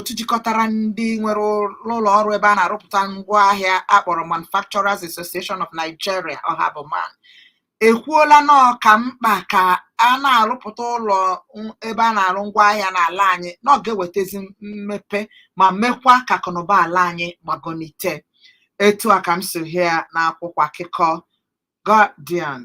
Otu jikọtara ndị nwere ụlọ ọrụ ebe a na-arụpụta ngwaahịa akpọrọ Manufacturers Association of Nigeria, ọha bụ MAN, ekwuola na ọ ka mkpa ka a na-arụpụta ụlọ ebe a na-arụ ngwaahịa n'ala anyị, na ọ ga-ewetezi mmepe ma mekwa ka akụnụba ala anyị gbagonite. Etu a ka m si hụ ya n'akwụkwọ akụkọ Guardian.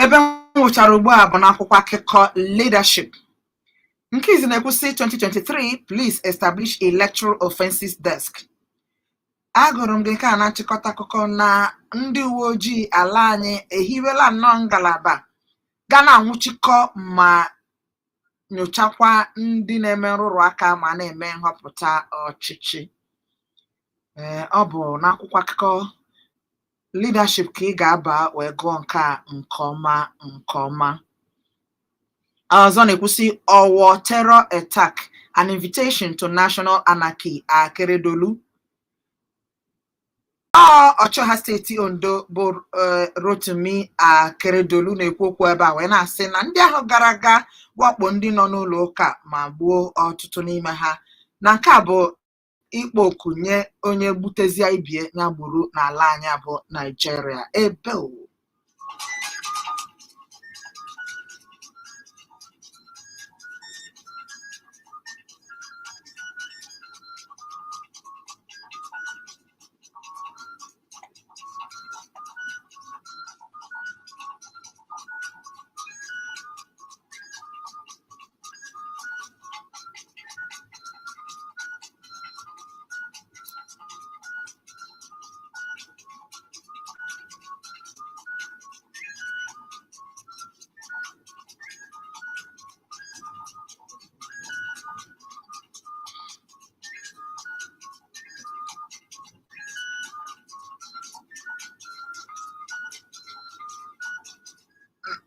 Ebe m nwụchara ugbu a bụ n'akwụkwọ akụkọ Leadership. Nke izi na-ekwusị 2023 Police establish electoral offenses desk. Agụrụ m gị nke a na nchịkọta akụkọ na ndị uwe ojii ala anyị ehiwela nnọọ ngalaba ga na-anwụchikọ ma nyochakwa ndị na-eme nrụrụ aka ma na-eme nhọpụta ọchịchị. Ee, ọ bụ n'akwụkwọ akụkọ Leadership ka ị ga-aba wee gụọ nke a nke ọma nke ọma. Ọzọ na-ekwusị Owo terror attack, an invitation to national anarchy, Akeredolu. Ọ ọchịagha steeti Ondo bụ Rotimi Akeredolu na-ekwu okwu ebe a wee na-asị na ndị ahụ gara aga wakpo ndị nọ n'ụlọ ụka ma gbuo ọtụtụ n'ime ha, na nke a bụ ịkpọ oku nye onye gbutezie ibie ya gburu n'ala anyị bụ Naijiria. Ebe o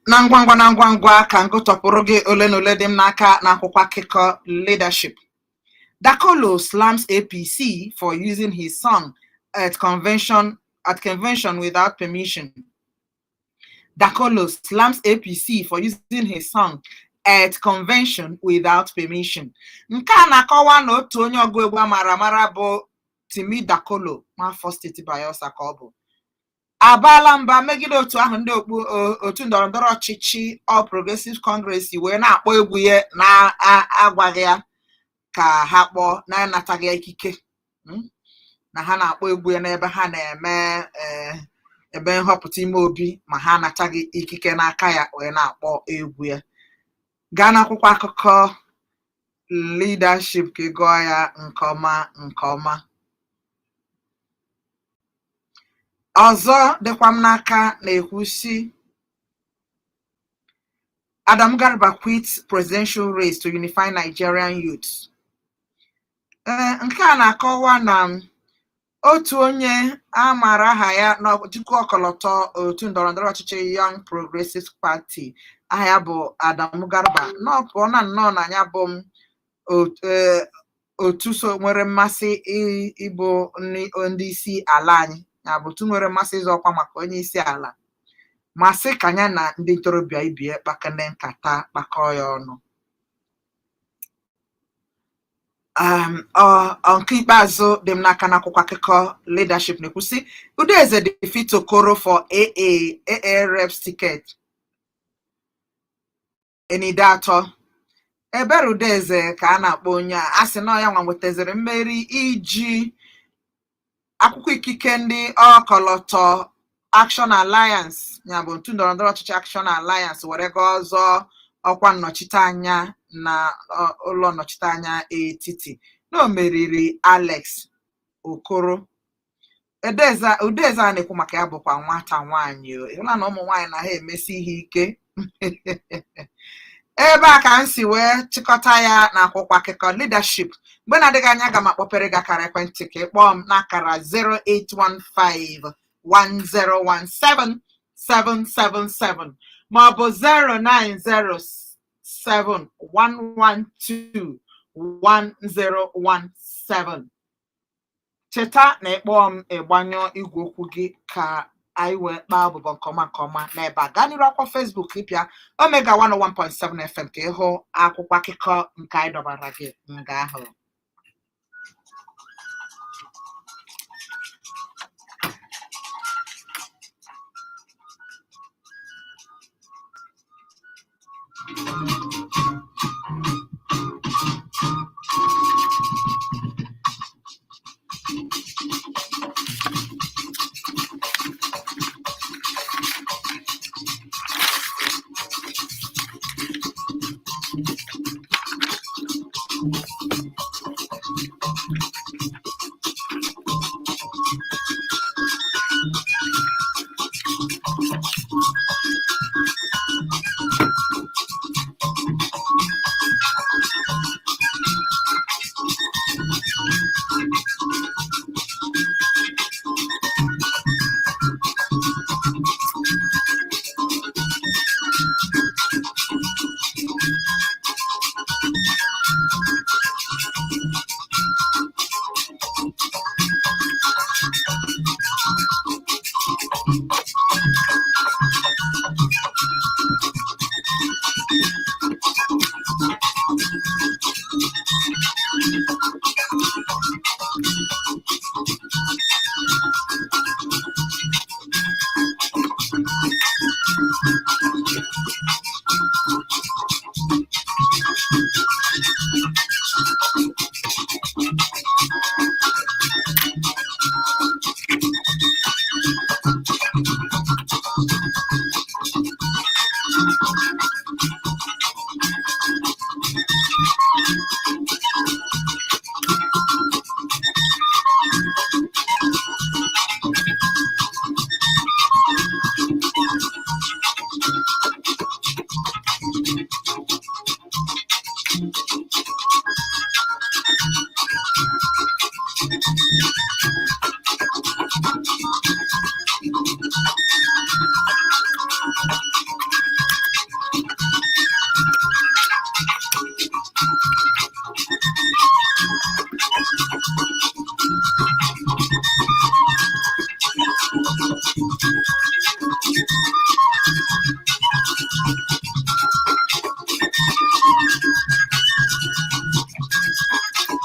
na ngwa ngwa na ngwa ngwa ka m gụtọpụrụ gị ole na ole dị m n'aka n'akwụkwọ akụkọ Leadership. Dakolo slams APC for using his song at convention without permission. Dakolo slams APC for using his song at convention without permission. Nke a na-akọwa na otu onye ọgụ egwu amara amara bụ Timi Dakolo, n'afọ steeti Bayelsa ka ọ bụ, abaala mba megide otu ahụ ndị okpu otu ndọrọndọrọ ọchịchị All Progressives Congress wee na-akpọ egwu ya na-agwaghị ya ka ha kpọọ, na-anataghị ya ikike, na ha na-akpọ egwu ya n'ebe ha na-eme ebe nhọpụta ime obi, ma ha anataghị ikike n'aka ya wee na-akpọ egwu ya. Gaa n'akwụkwọ akụkọ Leadership ka ị gụọ ya nke ọma nke ọma. Ọzọ dịkwa m n'aka na-ekwu sị Adam Garba quits presidential race to unify Nigerian youths. Ee, nke a na-akọwa na otu onye a maara aha ya n'ojikwa ọkọlọtọ otu ndọrọndọrọ ọchịchị Young Progressive Party, aha ya bụ Adamu Garba, na ọ pụọ na nnọọ na ya bụ otu so nwere mmasị ịbụ ndị isi ala anyị, ya bụ otu nwere mmasị ịzọ ọkwa maka onye isi ala, ma sị ka ya na ndị ntorobịa ibie kpakene nkata, kpakọọ ya ọnụ. Nke ikpeazụ dị m n'aka n'akwụkwọ akụkọ Leadership na-ekwusi Udeze defeat Okoro for AA reps ticket. Enide atọ Ebere Udeze ka a na-akpọ onye a, a sị na ọ ya nwa nwetaziri mmeri iji akwụkwọ ikike ndị ọkọlọtọ Action Alliance, ya bụ otu ndọrọndọrọ ọchịchị Action Alliance, were gaa ọzọ ọkwa nnọchiteanya na ụlọ nnọchiteanya etiti, na o meriri Alex Okoro. Udeze a na-ekwu maka ya bụkwa nwata nwaanyị. O ịhụla na ụmụ nwaanyị na ha emesi ihe ike. Ebe a ka m si wee chịkọta ya n'akwụkwọ akụkọ Leadership. Mgbe na-adịghị anya, aga m akpọpere gị akara ekwentị ka ị kpọọ m n'akara 0815 1017 777 maọbụ 0907 112 1017. Cheta na ịkpọọ m, ịgbanyụọ igwe okwu gị ka anyị wee kpaa ọbụbọ nke ọma nke ọma n'ebe a. Gaa n'iru akwụkwọ Facebook, ịpịa Omega 101.7 FM ka ịhụ akwụkwọ akụkọ nke anyị dọbara gị nga ahụ.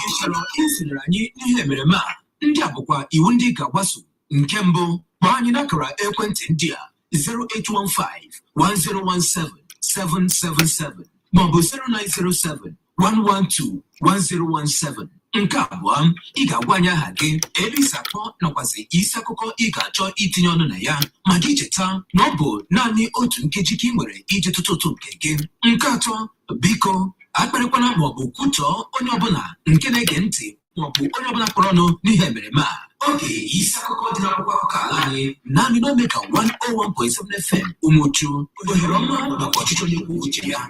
Ị chọrọ isonyere anyị n'ihe emereme a? Ndị a bụkwa iwu ndị ị ga-agbaso. Nke mbụ, kpọọ anyị n'akara ekwentị ndị a: 0815 1017 777 maọbụ 0907 112 1017. Nke abụọ, ị ga-agwa anyị aha gị, ebe isi akpọ, nakwazi isi akụkọ ị ga-achọ itinye ọnụ na ya, ma gị cheta na ọ bụ naanị otu nkeji ka ị nwere iji tụtụ ụtụ nke gị. Nke atọ, biko akparịkwana maọbụ kwutọọ onye ọbụla nke na-ege ntị maọbụ onye ọbụla kpọrọ ọnụ n'ihe emereme a. Oge isi akụkọ dị n'akwụkwọ akụkọ ala anyị, naanị n'Omega 101.7 FM Umuchu, ohere ọma maka ọchịchị onye kwuo uche ya.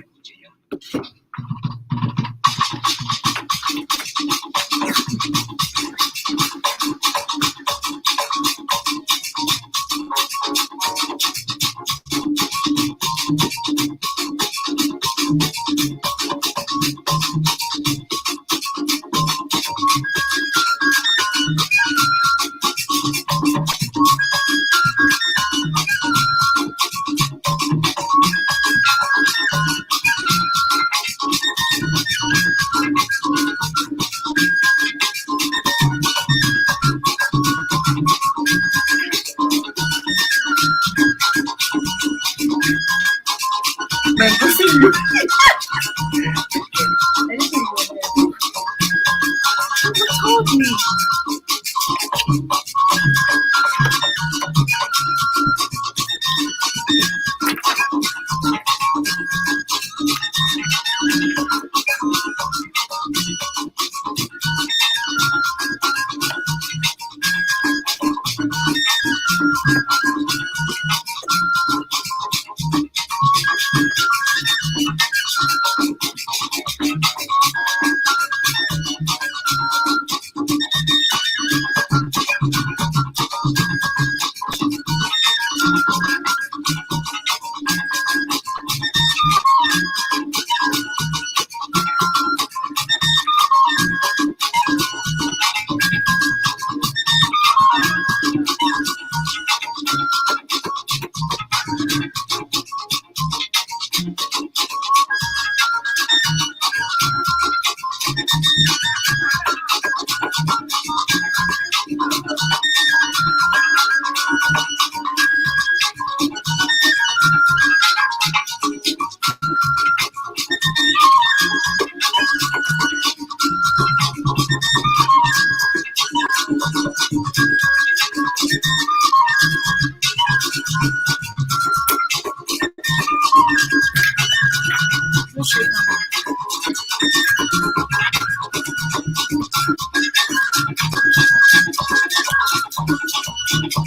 081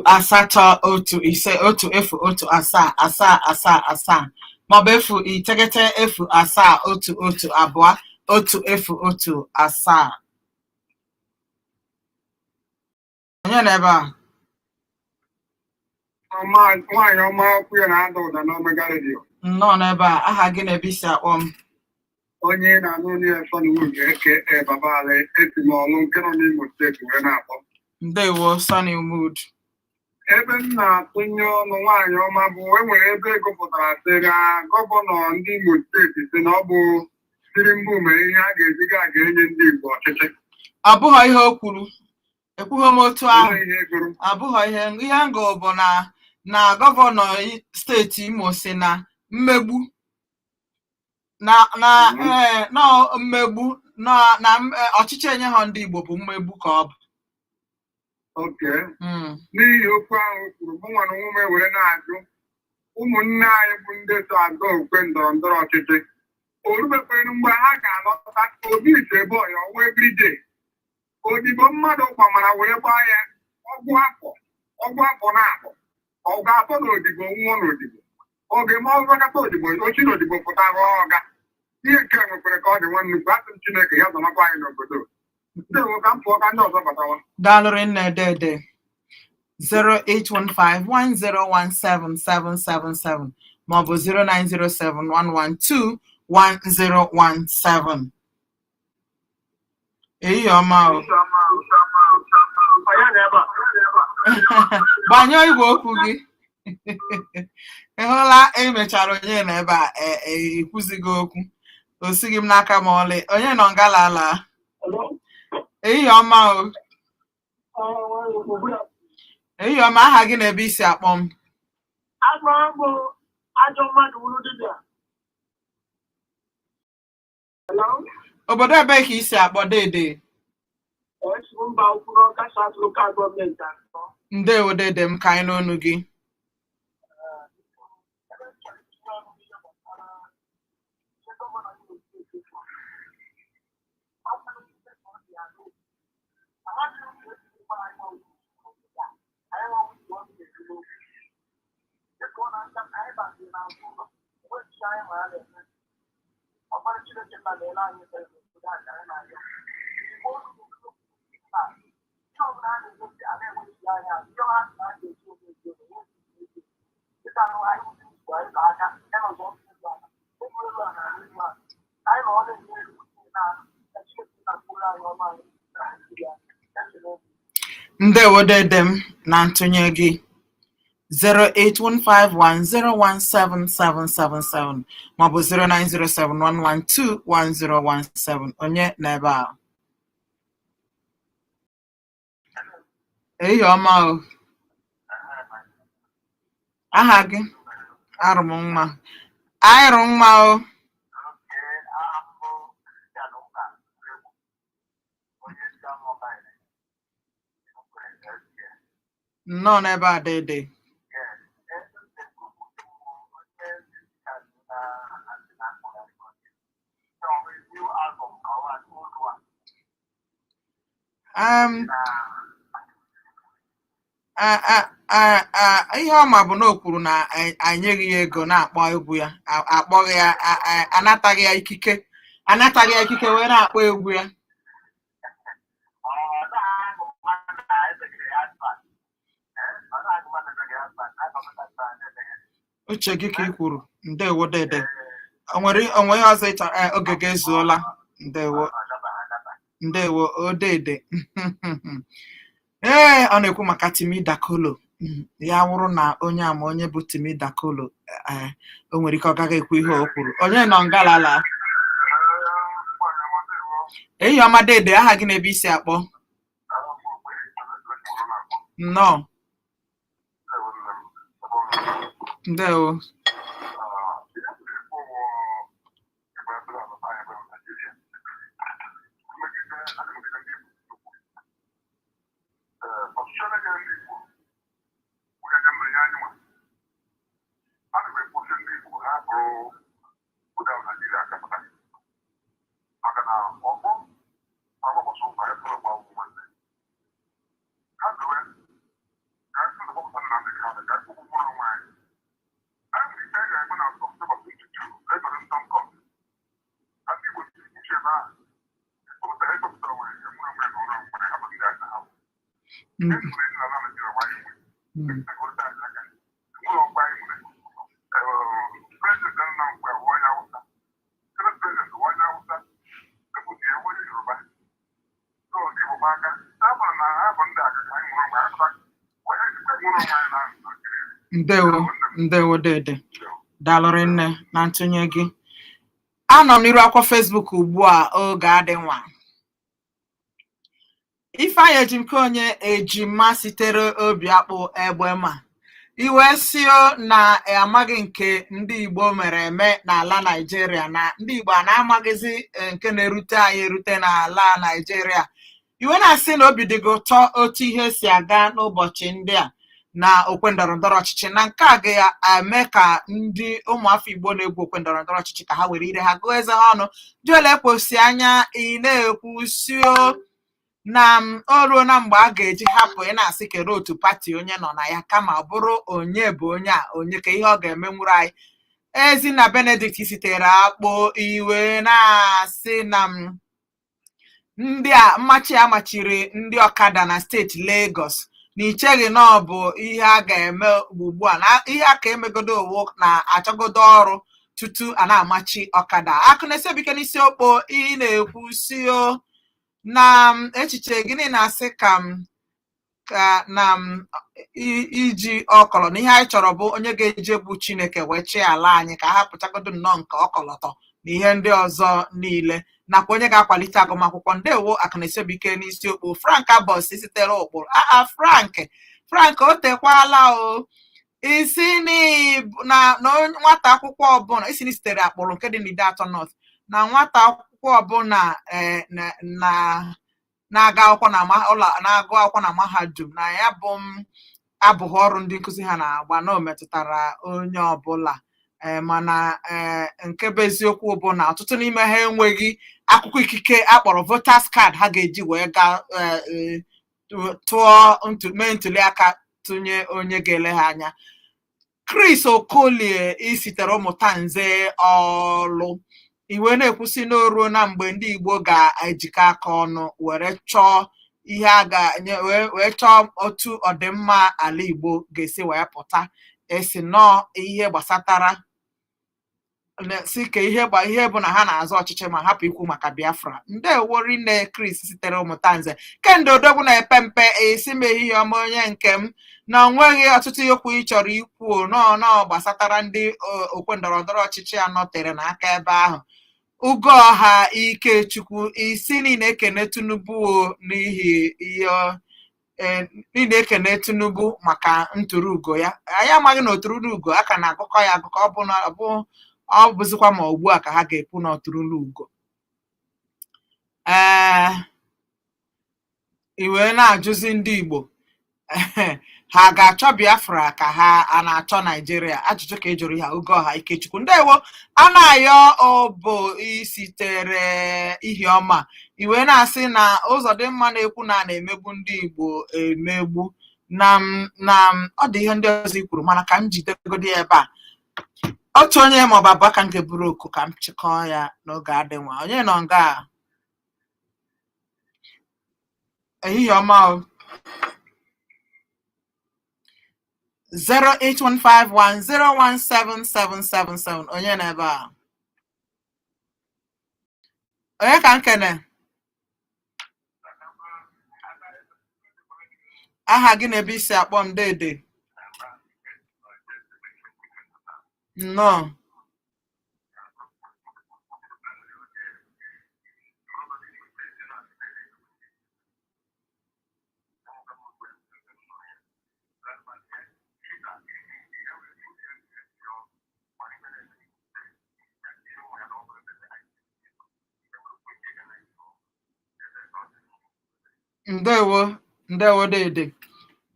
5 1 0 7 7 7 7 maọbụ 090 07 1 1 2 1 0 1 7. Onye nọ ebe a? Nwaanyị ọma, okwu ya na-ada ụda n'Omega Redio. Nnọọ n'ebe a. Aha gị na ebe i si akpọ m? Onye na-anụ onye Sonnywood aka Baba Ale, esi m Ọlụ nke nọ n'Imo Steeti wee na-akpọ. Ndewo, Sonny Mood. Ebe m na-atụnye ọnụ, nwaanyị ọma, bụ e nwere ebe ego pụtara sị na gọvanọ ndị Imo Steeti si na ọ bụ Tinubu mere ihe a ga-eziga a ga-enye ndị Igbo ọchịchị. Ọ bụghị ihe o kwuru, ekwughị m otu ahụ. Olee ihe gụrụ? Ọ bụghị ihe ngụ bụ na gọvanọ steeti Imo si na mmegbu na ee, na mmegbu na ọchịchị enye ha ndị Igbo bụ mmegbu ka ọ bụ. Okay. N'ihi okwu ahụ o kwuru, mụ nwa na onwe m ewere na-ajụ ụmụnne anyị bụ ndị so azọ okwe ndọrọ ndọrọ ọchịchị, o rubekwere mgbe ha ga-alọta obi ise ebe ọya ọnwa everyday odibo mmadụ gbamara were gbaa ya ọgwụ afọ na abụ ọ ga-atọ na odibo nwụọ n'odibo oge ma ọ gwakọta odibo ochi na odibo pụta ghọọ ọga. Ihe nke a nwekwara ka ọ dị nwa nnukwu. Asị m Chineke ya zọmakwa anyị n'obodo. Ndewo, ka m pụọ ka ndị ọzọ batawa. Daalụ rinne, dede. 08151017777 maọbụ 09071121017. Ehihie ọma o. Gbanyụọ igwe okwu gị. Ị hụla, emechara onye nọ ebe a ekwuzighị okwu, o sighị m n'aka ma ọlị. Onye nọ ngalala? Ehihie ọma o. Ehihie ọma. Aha gị na ebe i si akpọ m? Agba bụ ajọ mmadụ wuru dibịa. Hello? Obodo ebee ka i si akpọ, dede? Esi m mba ukwu n'Ọka South Local Government atọ. Ndewo, dede m, ka anyị n'onu gị. Ebe m chọrọ itinye ọnụ n'ihe gbasara ihe gọvanọ Imo Steeti kwuru. Ọ bụrụ ihe ka ọ dị ya n'obi. Amaghị m ka esi gwa anyị ọgwụ n'obodo a. Anyị nwa nwunye ọ na-ekwu n'okwu. Dịka ọ na-acha ka anyị baziri n'azụ ụlọ, enweghị ihe anyị ma ya na-eme. Ọkpara Chineke nna na-ele anyị ebere n'obodo a ka anyị na-arịọ. Igbo olu na-ekwu na ihe ọbụla a na-egosi a na-enweghị anya ihe ha sị na a ga-eji oge eji oge enweghị ike. Dịka ahụ anyị nwụsị nsogbu anyị na aka ya na ọzọ elu ala elu elu ala na elu ala anyị na ọ na-enye elu na ka Chineke na-akwụrụ anyị ọnụ anyị na Naịjirịa ekele. Ndewo, dede m, na ntụnye gị. 08151017777 maọbụ 09071121017. Onye n'ebe a? Ehihie ọma o. Aha gị? Arụ m nwa, anyị rụ nwa o. Nnọọ n'ebe a, dede. Ihe ọma bụ na o kwuru na anyeghị ya ego na-akpọ egwu ya, akpọghị ya, anataghị ya ikike, anataghị ya ikike wee na-akpọ egwu ya. Uche gị ka ị kwuru. Ndewo, dede. O nwere onwe ihe ọzọ ị chọrọ? Oge gị ezuola. Ndewo, ndewo o, dede. Ee, ọ na-ekwu maka Timi Dakolo. Ya wụrụ na onye ama onye bụ Timi Dakolo, o nwere ike ọ gaghị ekwu ihe o kwuru. Onye nọ ngalala? Ehihie ọma, dede. Aha gị na ebe isi akpọ? Nnọọ. Ndewo. Ndewo, ndewo dede, daalụrị nne na ntụnye gị. Anọ m n'iru akwụkwọ Facebook ugbu a oge adị nwa. Ifeanyị Ejimke ejima sitere obi akpụ egbe ma iwe sio na amaghị nke ndị Igbo mere eme n'ala Naịjirịa, na ndị Igbo a na-amaghịzi nke na-erute anyị erute n'ala Naịjirịa. Iwe na-asị na obi dị gị ụtọ otu ihe si aga n'ụbọchị ndị a na okwe ndọrọndọrọ ọchịchị, na nke a ga-eme ka ndị ụmụafọ Igbo na-egwu okwe ndọrọndọrọ ọchịchị ka ha were ire ha gụọ eze ha ọnụ. Joel Ekwosi anya ị na-ekwu sio na o ruo na mgbe a ga-eji hapụ ị na-asị kere otu pati onye nọ na ya, kama ọ bụrụ onye bụ onye a, onye ka ihe ọ ga-emenwuru anyị. Ezinna Benedict sitere akpụ iwe na-asị na m ndị a mmachi amachiri ndị ọkada na steeti Lagos, na icheghị na ọ bụ ihe a ga-eme ugbu a, na ihe a ka emegodo owu na-achọgodo ọrụ tutu a na-amachi ọkada. Akụ na-esebike n'isi okpo ị na-ekwu sio na echiche gịnị na-asị ka m ka na m iji ọkọlọ na ihe anyị chọrọ bụ onye ga-eji egwu Chineke wee chịa ala anyị, ka a hapụchagodo nnọọ nke ọkọlọtọ na ihe ndị ọzọ niile, nakwa onye ga-akwalite agụmakwụkwọ. Ndewo, Akụnaesebike n'isi okpu. Frank Abos sitere ụkpụrụ aa. Frank, Frank, o tekwala o isi na na nwata akwụkwọ ọbụla isi na sitere akpụrụ nke dị n'Ideato North, na nwata akwụkwọ ọbụla na na-aga akwụkwọ na ụlọ na-agụ akwụkwọ na mahadum, na ya bụ m abụghị ọrụ ndị nkụzi ha na-agba na o metụtara onye ọbụla. Mana nke bụ eziokwu bụ na ọtụtụ n'ime ha enweghị akwụkwọ ikike akpọrọ voters card ha ga-eji wee gaa tụọ mee ntuli aka tụnye onye ga-ele ha anya. Chris Okolie isitere Ụmụntanze ọlụ iwe na-ekwusi n'oruo na mgbe ndị Igbo ga-ejikọ aka ọnụ were chọọ ihe a ga-enye wee chọọ otu ọdịmma ala Igbo ga-esi wee pụta. Esi nnọọ ihe gbasatara si ka ihe gba ihe bụ na ha na-azọ ọchịchị ma hapụ ikwu maka Biafra. Ndewo rinne, Chris sitere Ụmụntanze. Kendo odogwu na-epe mpe esi m ehihie ọma onye nke m, na onweghị ọtụtụ okwu ị chọrọ ikwu nọọ nọọ gbasatara ndị okwe ndọrọ ndọrọ ọchịchị anọ tere n'aka ebe ahụ. Ugoọha Ikechukwu isi niile ekene Tinubu n'ihi ihe niile ekene Tinubu maka ntụrụ ugo ya. Anyị amaghị na otụrụla ugo, a ka na-agụkọ ya agụkọ, ọ bụ na ọ bụ ọ bụzikwa ma ugbu a ka ha ga-ekwu na ọtụrụla ugo. Ee, i wee na-ajụzi ndị Igbo ha ga-achọ Biafra ka ha a na-achọ Naijiria? Ajụjụ ka ị jụrụ ya, Ugoọha Ikechukwu. Ndewo. A na-ayọ ọbụ isitere Ihiọma iwe na-asị na Ụzọdịmma na-ekwu na a na-emegbu ndị Igbo emegbu, na na ọ dị ihe ndị ọzọ i kwuru, mana ka m jidegodi ya ebe a. Otu onye maọbụ abụọ ka m ga-eburu oku ka m chịkọọ ya n'oge adịnwa. Onye nọ nga a? Ehihie ọma o. 08151017777. Onye nọ ebe a? Onye ka m kene? Aha gị na ebe i si akpọ m, dede? Nnọọ. Ndewo, ndewo dede.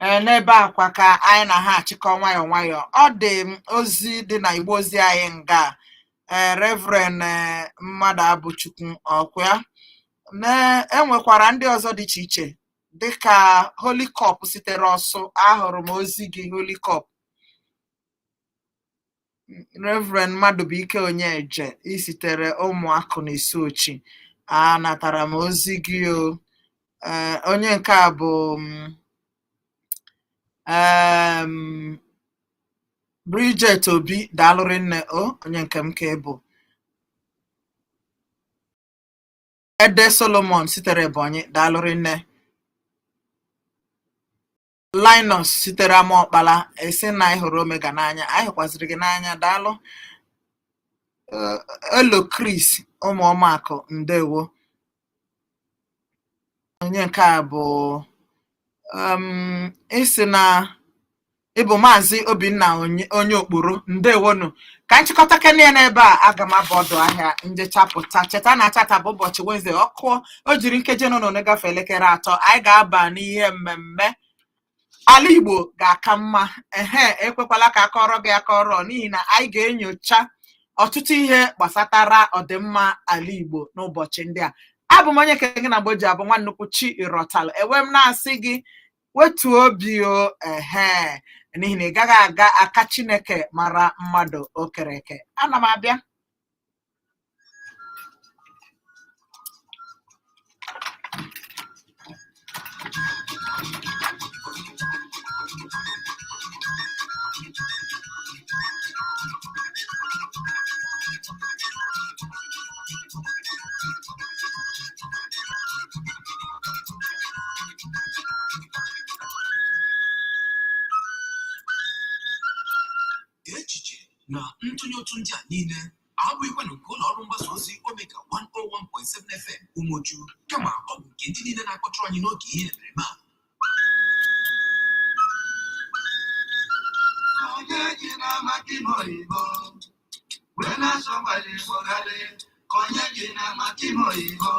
Ee, n'ebe a kwa ka anyị na ha achịkọ nwayọọ nwayọọ. Ọ dị m ozi dị na igbe ozi anyị nga a. Ee, Reverend mmadụ abụchukwu ọkwa ya na enwekwara ndị ọzọ dị iche iche dịka Holy Cup sitere ọsụ. Ahụrụ m ozi gị, Holy Cup. Reverend Mmadụbụike Onyeje isitere ụmụakụ na Isuochi, anatara m ozi gị o. Ee, onye nke a bụ Bridget Obi, daalụrị nne o, onye nke m ka ị bụ. Ede Solomon sitere Ebonyi, daalụrị nne. Linus sitere Amaọkpala esi na anyị hụrụ Omega n'anya, anyị hụkwaziri gị n'anya, daalụ. Elo Chris ụmụọmakụ, ndewo. Onye nke a bụ isi na ịbụ Maazị Obinna onye okporo, ndewonu. Ka nchịkọta kene ya n'ebe a, aga m abụ ọdụ ahịa njechapụta. Cheta na tata bụ ụbọchị Wednesday, ọ kụọ o jiri nkeji nọ n'one gafee elekere 3, anyị ga-aba n'ihe mmemme ala Igbo ga-aka mma. Ehe, ekwekwala ka akọrọ gị akọrọ, n'ihi na anyị ga-enyocha ọtụtụ ihe gbasatara ọdịmma ala Igbo n'ụbọchị ndị a. Abụ m onye nke gị na mgbe ji abụ nwa nnukwu chi ịrọtalụ, enwe m na-asị gị wetuo obi o, ehe, n'ihi na ị gaghị aga aka Chineke mara mmadụ o kere eke. Ana m abịa. Echiche na ntụnye ụtụ ndị a niile abụghịkwanụ nke ụlọ ọrụ mgbasa ozi Omega 101.7 FM Umuoju, kama ọ bụ nke ndị niile na-akpọtụrụ anyị n'oge ihe mmereme a. Onye ji na-amaka ime oyibo wee na-asọ gbara Igbo ghalị, onye ji na-amaka ime oyibo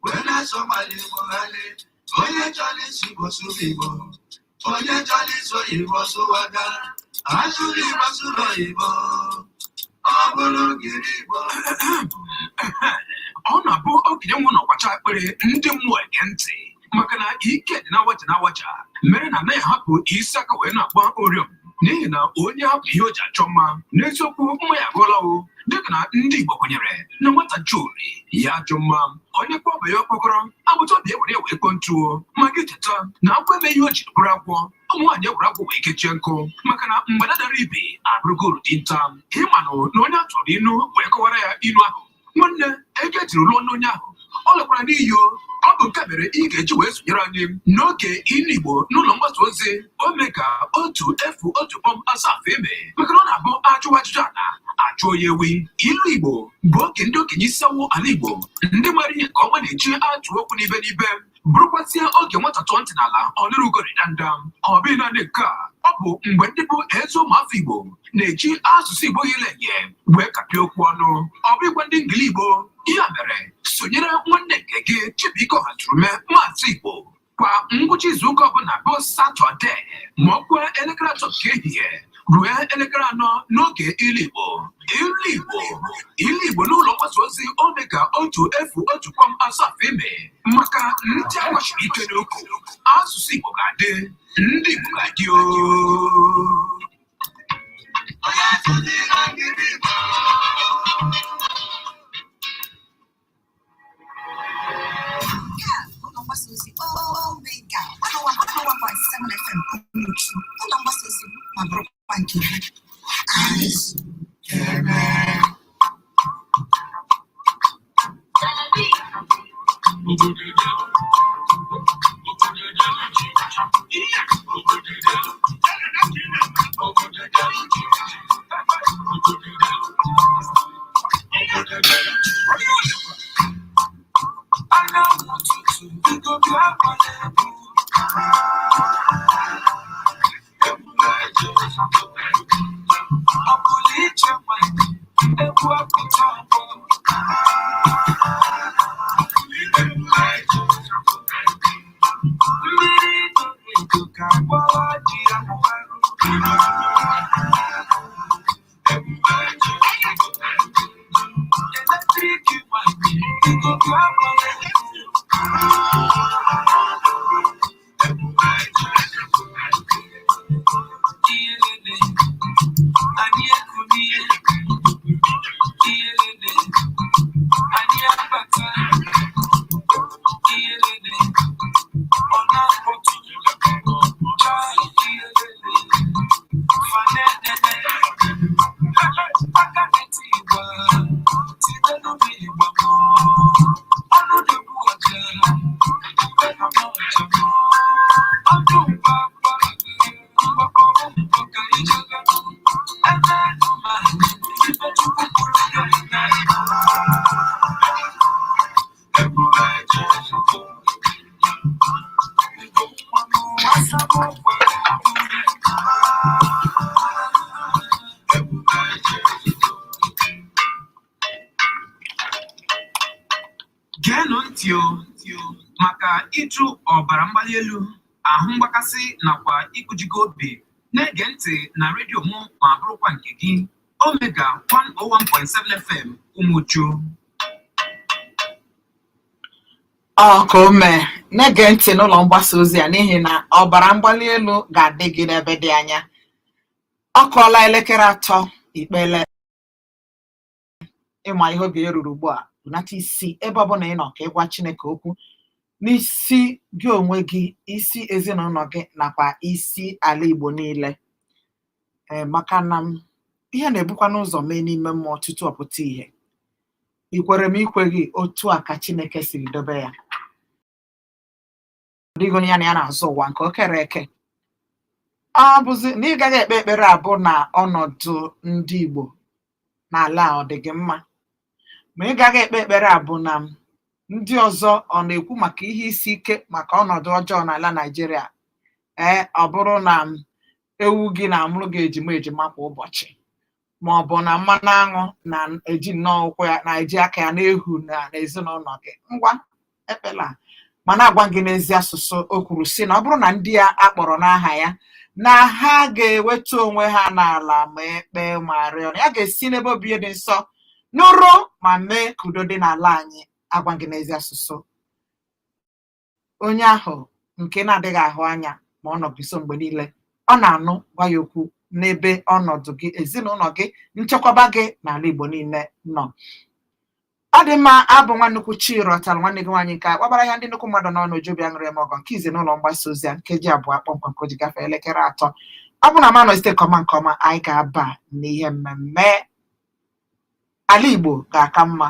wee na-asọ gbara Igbo ghalị, onye chọrọ isi Igbo sụrụ Igbo, onye chọrọ iso oyibo sụwaga, asụrụ Igbo sụrụ oyibo, ọ bụrụ gịrị Igbo. Ọ na-abụ okenye nwụ n'ọkwacha akpịrị ndị mmụọ ege ntị, maka na ike dị na-awaja na-awaja mere na anaghị ahapụ isi aka wee na-agba oriọm, n'ihi na onye hapụ ihe o ji achọ mma n'eziokwu mma ya agụọla o. Dịka na ndị Igbo kwenyere na nwata jụrụ ya ajụ mma, onye kpọọ ya okpokoro agbata obi ewere ya wee kpọọ ntuo. Ma gị cheta na agwọ eme ihe o jiri bụrụ agwọ, ụmụ nwaanyị ewere agwọ wee kechie nkụ, maka na mgbada dara ibe abụrụgo uru dinta. Ịmanụ na onye a tụrụ inu wee kọwara ya inu ahụ, nwanne ego ejiri lụọ n'onye ahụ ọ lakwara n'iyi o. Ọ bụ nke mere ị ga-eji wee sonyere anyị n'oge ilu Igbo n'ụlọ mgbasa ozi Omega 101.7 eme, maka na ọ na-abụ ajụwa ajụjụ ala ajụọ ya ewi. Ilu Igbo bụ oge ndị okenye isi awụ ala Igbo ndị mara ihe nke ọma na-eji atụ okwu n'ibe n'ibe, bụrụkwazịa oge nwata tụọ ntị n'ala ọ nụrụ ugori danda. Ọ bụghị naanị nke a, ọ bụ mgbe ndị bụ ezi ụmụafọ Igbo na-eji asụsụ Igbo ghele eghe wee kapịa okwu ọnụ, ọ bụghịkwa ndị ngili Igbo. Ya mere sonyere nwanne nke gị Chibuike Ọhaturume Maazị Igbo kwa ngwụcha izuụka ọbụla bụ Satọde ma ọ kwee 3:00 nke ehihie ruo 4:00 n'oge ilu Igbo. Ilu Igbo, ilu Igbo n'ụlọ mgbasa ozi Omega 101.7 eme, maka ndị agbachiri ike n'ukwu. Asụsụ Igbo ga-adị, ndị Igbo ga-adị o. Onye sụziri ngiri Igbo. Ụlọ mgbasa ozi Omega 101.7 FM Umuchu, ụlọ mgbasa ozi ma bụrụkwa nke gị. Anyị Eme. Biko bịa gbara egwu. Ọ bụla iche nwanyị, egwu apụta ọgbọ. Mmiri doro edo ka agbawa ji ya mgbarụ. Eletrik nwanyị, biko bịa gbara egwu. Iyelele, anyị ekunie. Iyelele, anyị abata. Iyelele, ọ na-akpọtụ. Chai, iyelele, fanenene. Aka na-eti ịgba, tibenụ m ịgba mụ. Ọnụ na-egbu ọja, tibenụ m ọja mụ. Ọdụ mgbagba, mgbakọrọ mbọ ka ijeganụ. Ebe nụ ma, ibe Chukwu kwuru ga-eme. Geenụ ntị o maka ịjụ ọbara mgbali elu, ahụ mgbakasị nakwa ịkụjigo obi. Na-ege ntị na redio mụ ma bụrụkwa nke gị, Omega 101.7 FM Ụmụchu. Ọ ka o mee, na-ege ntị n'ụlọ mgbasa ozi a n'ihi na ọbara mgbali elu ga-adị gị n'ebe dị anya. Ọ kụọla elekere 3 ikpele ịma ihe oge ruru ugbu a. Bunata isi ebe ọbụla ị nọ ka ị gwa Chineke okwu n'isi gị onwe gị, isi ezinụlọ gị nakwa isi ala Igbo niile. Ee, maka na m ihe na-ebukwa n'ụzọ mee n'ime mmụọ tutu ọ pụta ìhè. Ikwere m ikweghị, otu a ka Chineke siri dobe ya. Ọ dịghị onye ya na ya na-azụ ụwa nke o kere eke. Ọ bụzi na ị gaghị ekpe ekpere abụ na ọnọdụ ndị Igbo n'ala a ọ dị gị mma, ma ị gaghị ekpe ekpere abụ na ndị ọzọ ọ na-ekwu maka ihe isi ike, maka ọnọdụ ọjọọ n'ala Naịjirịa. Ee, ọ bụrụ na ewu gị na-amụrụ gị ejima ejima kwa ụbọchị, ma ọ bụ na mmanụ aṅụ na-eji nnọọ ụkwụ ya na-eji aka ya na-ehu na n'ezinụlọ gị, ngwa ekpela. Mana agwa gị n'ezi asụsụ, o kwuru sị na ọ bụrụ na ndị ya akpọrọ n'aha ya na ha ga-eweta onwe ha n'ala ma ekpe ma rịọ, na ya ga-esi n'ebe obi dị nsọ nụrụ ma mee ka udo dị n'ala anyị. Agwa gị n'ezi asụsụ, onye ahụ nke na-adịghị ahụ anya ma ọ nọ gị nso mgbe niile, ọ na-anụ. Gwa ya okwu n'ebe ọnọdụ gị, ezinụlọ gị, nchekwaba gị n'ala Igbo niile nọ. Ọ dị mma. Abụ nwa nnukwu chi rọtara nwanne gị nwaanyị nke a kpabara ya ndị nnukwu mmadụ n'ọnụ ojobi aṅụrị m ọgọ nke ize n'ụlọ mgbasa ozi a 2 kpọmkwem ka o ji gafee elekere 3. Ọ bụ na m anọzite nke ọma nke ọma, anyị ga-aba n'ihe mmemme ala Igbo ga-aka mma.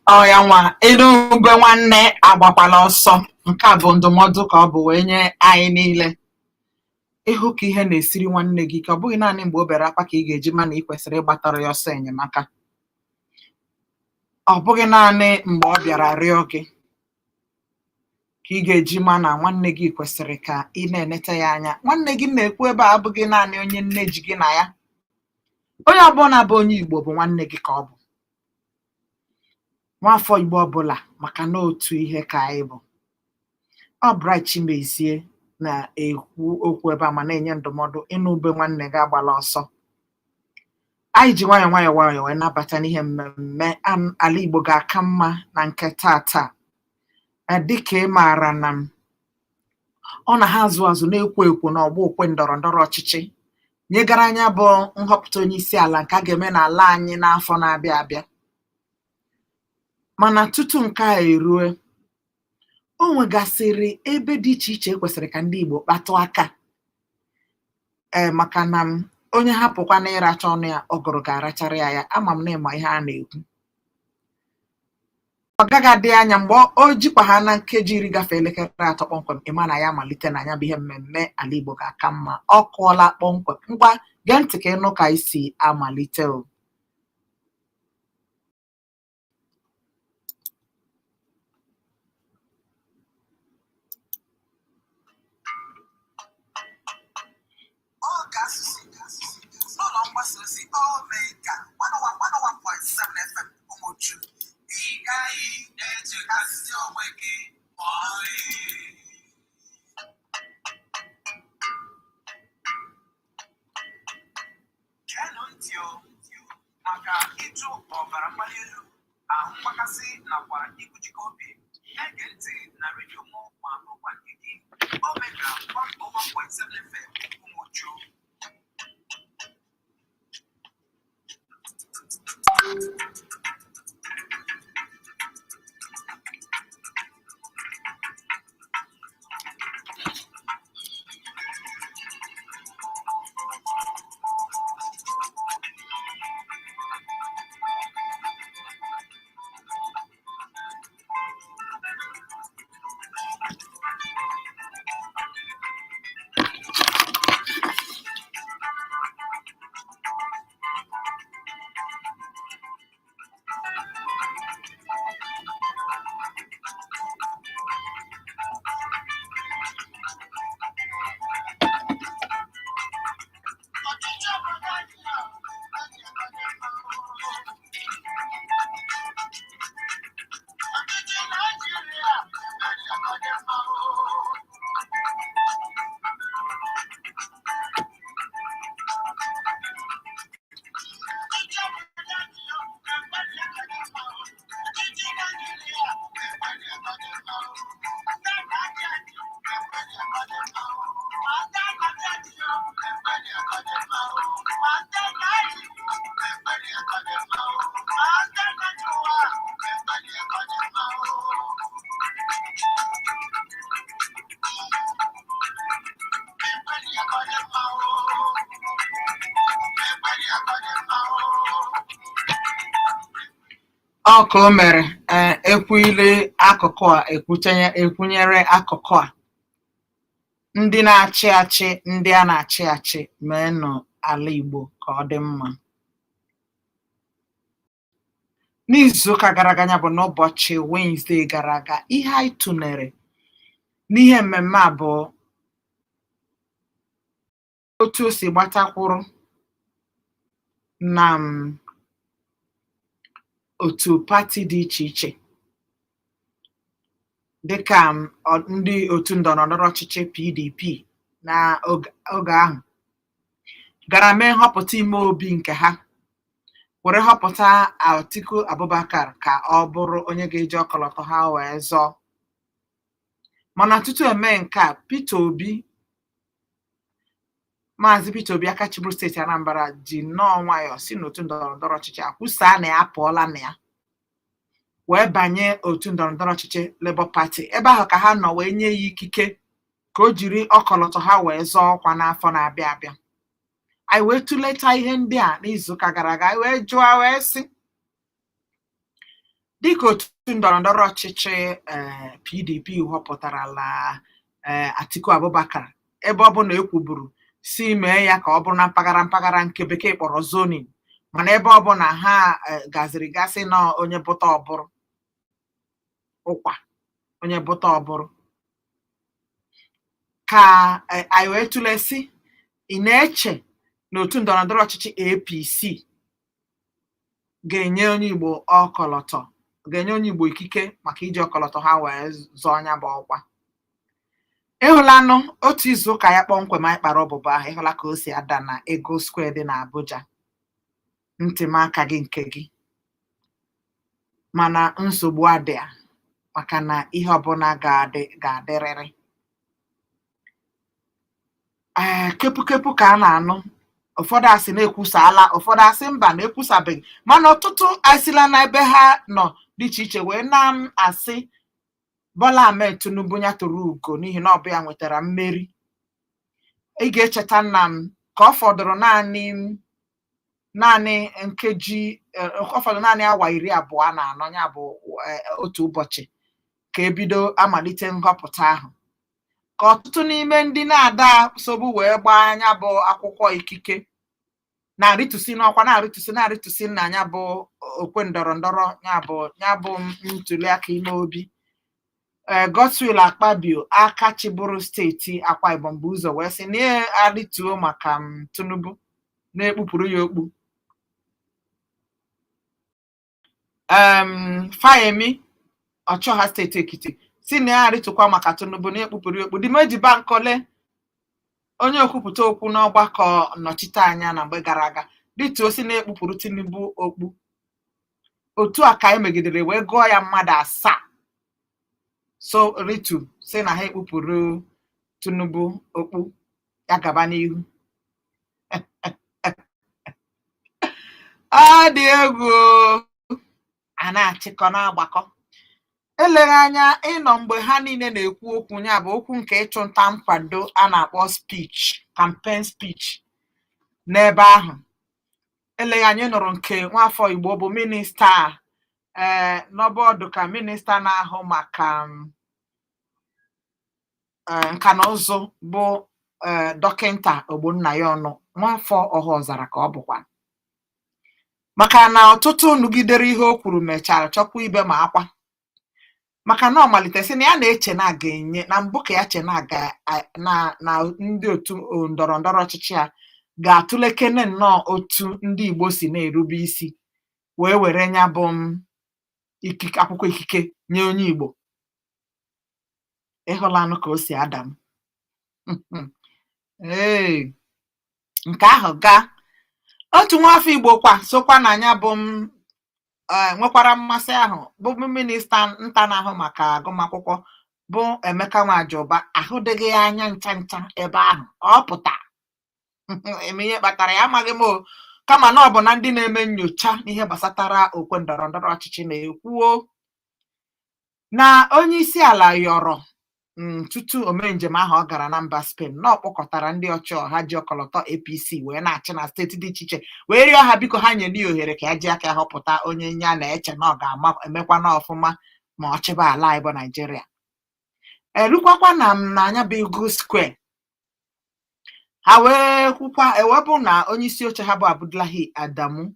Ọ ya nwa elu ube nwanne agbakwala ọsọ. Nke a bụ ndụmọdụ ka ọ bụ wee nye anyị niile. Ịhụ ka ihe na-esiri nwanne gị, ka ọ bụghị naanị mgbe o bere akwa ka ị ga-eji ma na ị kwesịrị ịgbatara ya ọsọ enyemaka. Ọ bụghị naanị mgbe ọ bịara rịọ gị ka ị ga-eji ma na nwanne gị kwesịrị ka ị na-eneta ya anya. Nwanne gị na-ekwu ebe a abụghị naanị onye nne ji gị na ya. Onye ọbụla bụ onye Igbo bụ nwanne gị ka ọ bụ nwafọ Igbo ọbụla, maka na otu ihe ka anyị bụ. Ọ Bright Chimezie na-ekwu okwu ebe a ma na-enye ndụmọdụ ịnụ ube nwanne gị agbala ọsọ. Anyị ji nwayọọ nwayọọ nwayọọ wee nabata n'ihe mmemme ala Igbo ga-aka mma na nke tata. Dịka ị maara na m ọ na ha azụ azụ na-ekwo ekwo n'ọgbọ okwe ndọrọ ndọrọ ọchịchị nyegara anya bụ nhọpụta onye isi ala nke a ga-eme n'ala anyị n'afọ na-abịa abịa. Mana tutu nke a erue, o nwegasịrị ebe dị iche iche ekwesịrị ka ndị Igbo kpatụ aka, ee, maka na m onye hapụkwa na ịracha ọnụ ya, ọgụrụ ga-arachara ya ya. Ama m na ịma ihe a na-ekwu. Ọ gaghị adị anya mgbe o jikwa ha na nkeji 10 gafee elekere 3 kpọmkwem, ịma na ya amalite na ya bụ ihe mmemme ala Igbo ga-aka mma. Ọ kụọla kpọmkwem. Ngwa, gee ntị ka ịnụ ka anyị si amalite o. Oge asụsụ n'ụlọ mgbasa ozi Omega 101.7 FM Ụmụchu. Ị gaghị echekasị onwe gị ma ọlị. Geenụ ntị o, maka ịjụ ọbara mgbali elu, ahụ mgbakasị nakwa ikpuchike obi. Na-ege ntị na redio mụ ma bụrụkwa nke gị, Omega 101.7 FM Ụmụchu. Ọchịchị obodo anyị a, ọchịchị Naijiria emere ka ọ dị mma o. Ọchịchị obodo anyị a, emere ka ọ dị mma o. Ọchịchị Naijiria emere ka ọ dị mma o. Ndị na-achị achị emere ka ọ dị mma o. Ma ndị na-achị achị emere ka ọ dị mma o. Ma ndị na-achị emere ka ọ dị mma o. Ma ndị na-achị ụwa emere ka ọ dị mma o. Emere ka ọ dị mma o. Emere ka ọ dị mma o. Ọ ka o mere, ee, ekwuile akụkụ a ekwuchenye ekwunyere akụkụ a. Ndị na-achị achị, ndị a na-achị achị, meenụ ala Igbo ka ọ dị mma. N'izuụka gara aga, ya bụ n'ụbọchị Wenezdee gara aga, ihe anyị tụlere n'ihe mmemme a bụ otu o si gbatakwuru na m otu pati dị iche iche dịka m, ndị otu ndọrọndọrọ ọchịchị PDP na oge ahụ gara mee nhọpụta ime obi nke ha, were họpụta Atiku Abubakar ka ọ bụrụ onye ga-eji ọkọlọtọ ha wee zọọ. Mana tutu eme nke a, Peter Obi, Maazị Peter Obi aka chịburu steeti Anambra, ji nnọọ nwayọọ si n'otu ndọrọndọrọ ọchịchị a kwusaa na ya apụọla na ya wee banye otu ndọrọndọrọ ọchịchị Labour Party. Ebe ahụ ka ha nọ wee nye ya ikike ka o jiri ọkọlọtọ ha wee zọọ ọkwa n'afọ na-abịa abịa. Anyị wee tụlechaa ihe ndị a n'izuụka gara aga, anyị wee jụọ wee sị, dịka otu ndọrọndọrọ ọchịchị PDP họpụtarala Atiku Abubakar, ebe ọ bụ na ekwuburu si mee ya ka ọ bụrụ na mpaghara mpaghara nke bekee kpọrọ zoning, mana ebe ọ bụ na ha gaziri gasị na onye bụta ọbụrụ ụkwa, onye bụta ọbụrụ, ka anyị wee tụlee sị, ị na-eche N'otu ndọrọndọrọ ọchịchị APC ga-enye onye Igbo ọkọlọtọ, ga-enye onye Igbo ikike maka iji ọkọlọtọ ha wee zọọ nya bụ ọkwa. Ịhụlanụ otu izu ụka ya kpọmkwem anyị kpara ọbụbọ ahụ, ịhụla ka o si ada na Eagle Square dị n'Abuja. Ntị m aka gị nke gị, mana nsogbu adịa, maka na ihe ọbụla ga-adị ga-adịrịrị. Ee, kepukepu ka a na-anụ, ụfọdụ asị na-ekwusala, ụfọdụ asị mba na ekwusabeghị, mana ọtụtụ asịla na ebe ha nọ dị iche iche wee na-asị Bola Ahmed Tinubu ya toro ugo n'ihi na ọ bụ ya nwetara mmeri. Ị ga-echeta nna m ka ọ fọdụrụ naanị nkeji, ọ fọdụrụ naanị awa 24, ya bụ otu ụbọchị, ka ebido amalite nhọpụta ahụ, ka ọtụtụ n'ime ndị na-ada sobu wee gbaa anya bụ akwụkwọ ikike na-arịtụsi n'ọkwa, na-arịtụsi, na-arịtụsi na ya bụ okwe ndọrọ ndọrọ, ya bụ ntuliaka ime obi. Ee, Godswill Akpabio, aka chịbụrụ steeti Akwa Ibom, bụ ụzọ wee sị na ya arịtuo maka m Tinubu, na-ekpupụrụ ya okpu. Fayemi, ọchịọha steeti Ekiti, si na ya arịtụkwa maka Tinubu, na-ekpupụrụ ya okpu. Dimeji Bankole, onye okwupụta okwu n'ọgbakọ nnọchiteanya na mgbe gara aga, rituo si na-ekpupụrụ Tinubu okpu. Otu a ka anyị megidere wee gụọ ya mmadụ 7 so ritu si na ha ekpupụrụ Tinubu okpu, ya gaba n'ihu. Ọ dị egwu. A na-achịkọ na-agbakọ. Eleghị anya ịnọ mgbe ha niile na-ekwu okwu, ya bụ okwu nke ịchụ nta nkwado a na-akpọ speech, campaign speech n'ebe ahụ. Eleghị anya nụrụ nke nwafọ Igbo bụ minista, ee, n'ọbọdụ ka minista na-ahụ maka nka na ụzụ bụ ee Dọkịnta Ogbonnaya Ọnụ, nwafọ Ọhaọzara ka ọ bụkwa, maka na ọtụtụ nụgidere ihe o kwuru mechara chọkwa ibe ma akwa, maka na ọ malite sị na ya na-eche na a ga-enye na mbụ, ka ya che na aga na ndị otu ndọrọ ndọrọ ọchịchị a ga-atụlekene nnọọ otu ndị Igbo si na-erube isi wee were nya bụ m ikike, akwụkwọ ikike nye onye Igbo. Ịhụlanụ ka o si ada m. Ee, nke ahụ gaa. Otu nwafọ Igbo kwa sokwa na ya bụ m nwekwara mmasị ahụ bụ minista nta na-ahụ maka agụmakwụkwọ bụ Emeka Nwajiụba, ahụdịghị ya anya ncha ncha ebe ahụ. Ọ pụta eme ihe kpatara ya amaghị m o, kama na ọ bụ na ndị na-eme nyocha n'ihe gbasatara okwe ndọrọ ndọrọ ọchịchị na-ekwuo na onye isi ala yọrọ tutu o mee njem ahụ ọ gara na mba Spain, na ọ kpọkọtara ndị ọchịọha ji ọkọlọtọ APC wee na-achị na steeti dị iche iche wee rịọ ha biko ha nye ya ohere ka ya ji aka ya họpụta onye ya na-eche na ọ ga-ama emekwa na ọfụma ma ọ chịba ala anyị bụ Naijiria. Erukwakwa na m na anya bụ Eagle Square, ha wee kwukwa ewepụ na onye isi oche ha bụ Abdullahi Adamu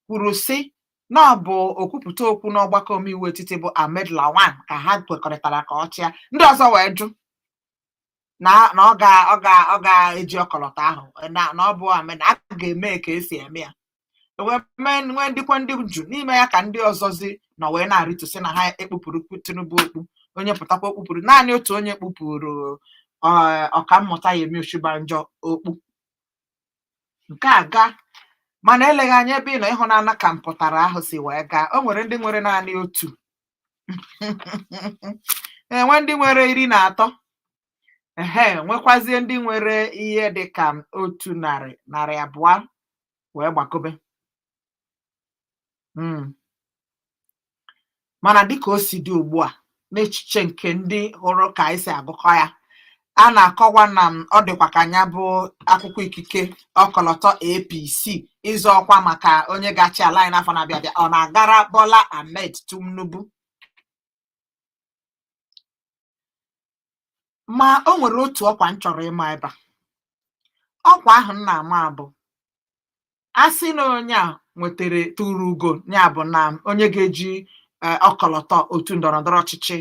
kwuru sị na ọ bụ okwupụta okwu n'ọgbakọ omeiwu etiti bụ Ahmed Lawan ka ha kwekọrịtara ka ọ chịa. Ndị ọzọ wee jụ na na ọ ga ọ ga ọ ga-eji ọkọlọtọ ahụ, na ọ bụ Ahmed a ga-eme ka esi eme ya. Wee mee nwee ndịkwa ndị jụ n'ime ya, ka ndị ọzọzi nọ wee na-arịtụsị na ha ekpupụrụ Tinubu okpu. Onye pụtakwa okpupụrụ, naanị otu onye kpupụrụ Ọkammụta Yemi Osinbajo okpu. Nke a gaa, mana eleghị anya ebe ị nọ ịhụnanya ka mpụtara ahụ si wee gaa. O nwere ndị nwere naanị otu, enwe ndị nwere 13, ehe, nwekwazie ndị nwere ihe dị ka 100, 200 wee gbagobe. Mana dịka o si dị ugbu a, n'echiche nke ndị hụrụ ka anyị si agụkọ ya, a na-akọwa na ọ dịkwa ka ya bụ akwụkwọ ikike ọkọlọtọ APC ịzọ ọkwa maka onye ga-achị ala anyị n'afọ na-abịa abịa, ọ na-agara Bola Ahmed Tinubu. Ma o nwere otu ọkwa m chọrọ ịma ebe a. Ọkwa ahụ m na-ama bụ a sị na onye a nwetara tụrụ ugo, ya bụ na onye ga-eji ọkọlọtọ otu ndọrọ ndọrọ ọchịchị,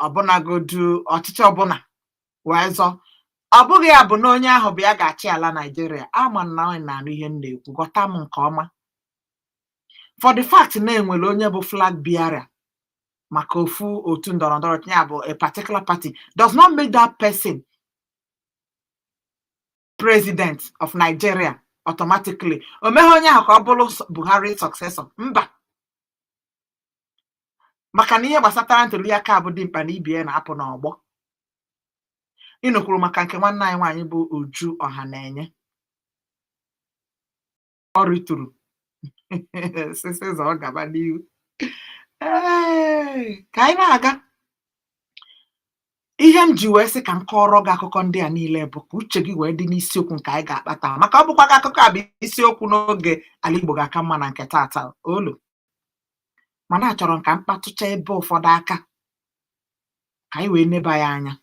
ọbụnagodu ọchịchị ọbụla wee zọ, Ọ bụghị ya bụ na onye ahụ bụ ya ga-achị ala Naịjirịa. Ama na ọ na-anụ ihe m na-ekwu, ghọta m nke ọma. For the fact na enwere onye bụ flag bearer maka ofu otu ndọrọndọrọ ọchịchị, ya bụ a particular party, does not make that person president of Nigeria automatically. O meghị onye ahụ ka ọ bụrụ Buhari successor, mba, maka na ihe gbasatara ntuli aka bụ dimkpa na ibie na-apụ n'ọgbọ. Ịnụkwuru maka nke nwanne anyị nwaanyị bụ Uju Ọhanenye, ọ rituru sisi zọ gaba n'ihu. Ee, ka anyị na-aga, ihe m ji wee sị ka m kọọrọ gị akụkọ ndị a niile bụ ka uche gị wee dị n'isiokwu nke anyị ga-akpata, maka ọ bụkwa gị akụkọ a bụ isiokwu n'oge Ala Igbo Ga-aka Mma na nke tata olu. Mana achọrọ m ka m kpatụcha ebe ụfọdụ aka ka anyị wee neba ya anya.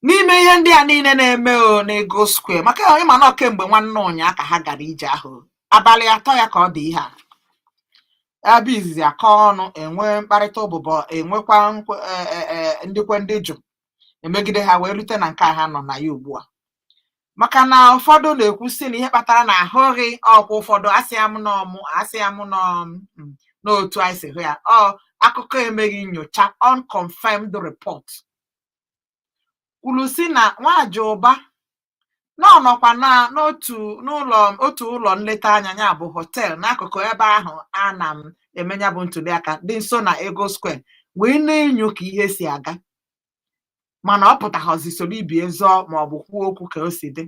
N'ime ihe ndị a niile na-eme o n'Ego Square, maka ịma na kemgbe nwanne ụnyaa ka ha gara ije ahụ, abalị 3 ya ka ọ dị ihe a ebe izizi akọ ọnụ, enwe mkparịta ụbụbọ, enwekwa ndịkwe ndị jụ emegide ha wee rute na nke a ha nọ na ya ugbu a. Maka na ụfọdụ na-ekwu sị na ihe kpatara na ahụghị ọkwa, ụfọdụ asị ya m n'ọmụ, asị ya m n'otu anyị si hụ ya, ọ akụkọ emeghị nyocha, unconfirmed report, kwuru sị na Nwajiụba na ọ nọkwa na n'otu n'ụlọ, otu ụlọ nleta anya, ya bụ hotel, n'akụkụ ebe ahụ a na m eme ya bụ ntụliaka dị nso na Ego Square, wee na-enyo ka ihe si aga, mana ọ pụtaghọzi soro ibie zọọ ma ọ bụ kwuo okwu ka o si dị.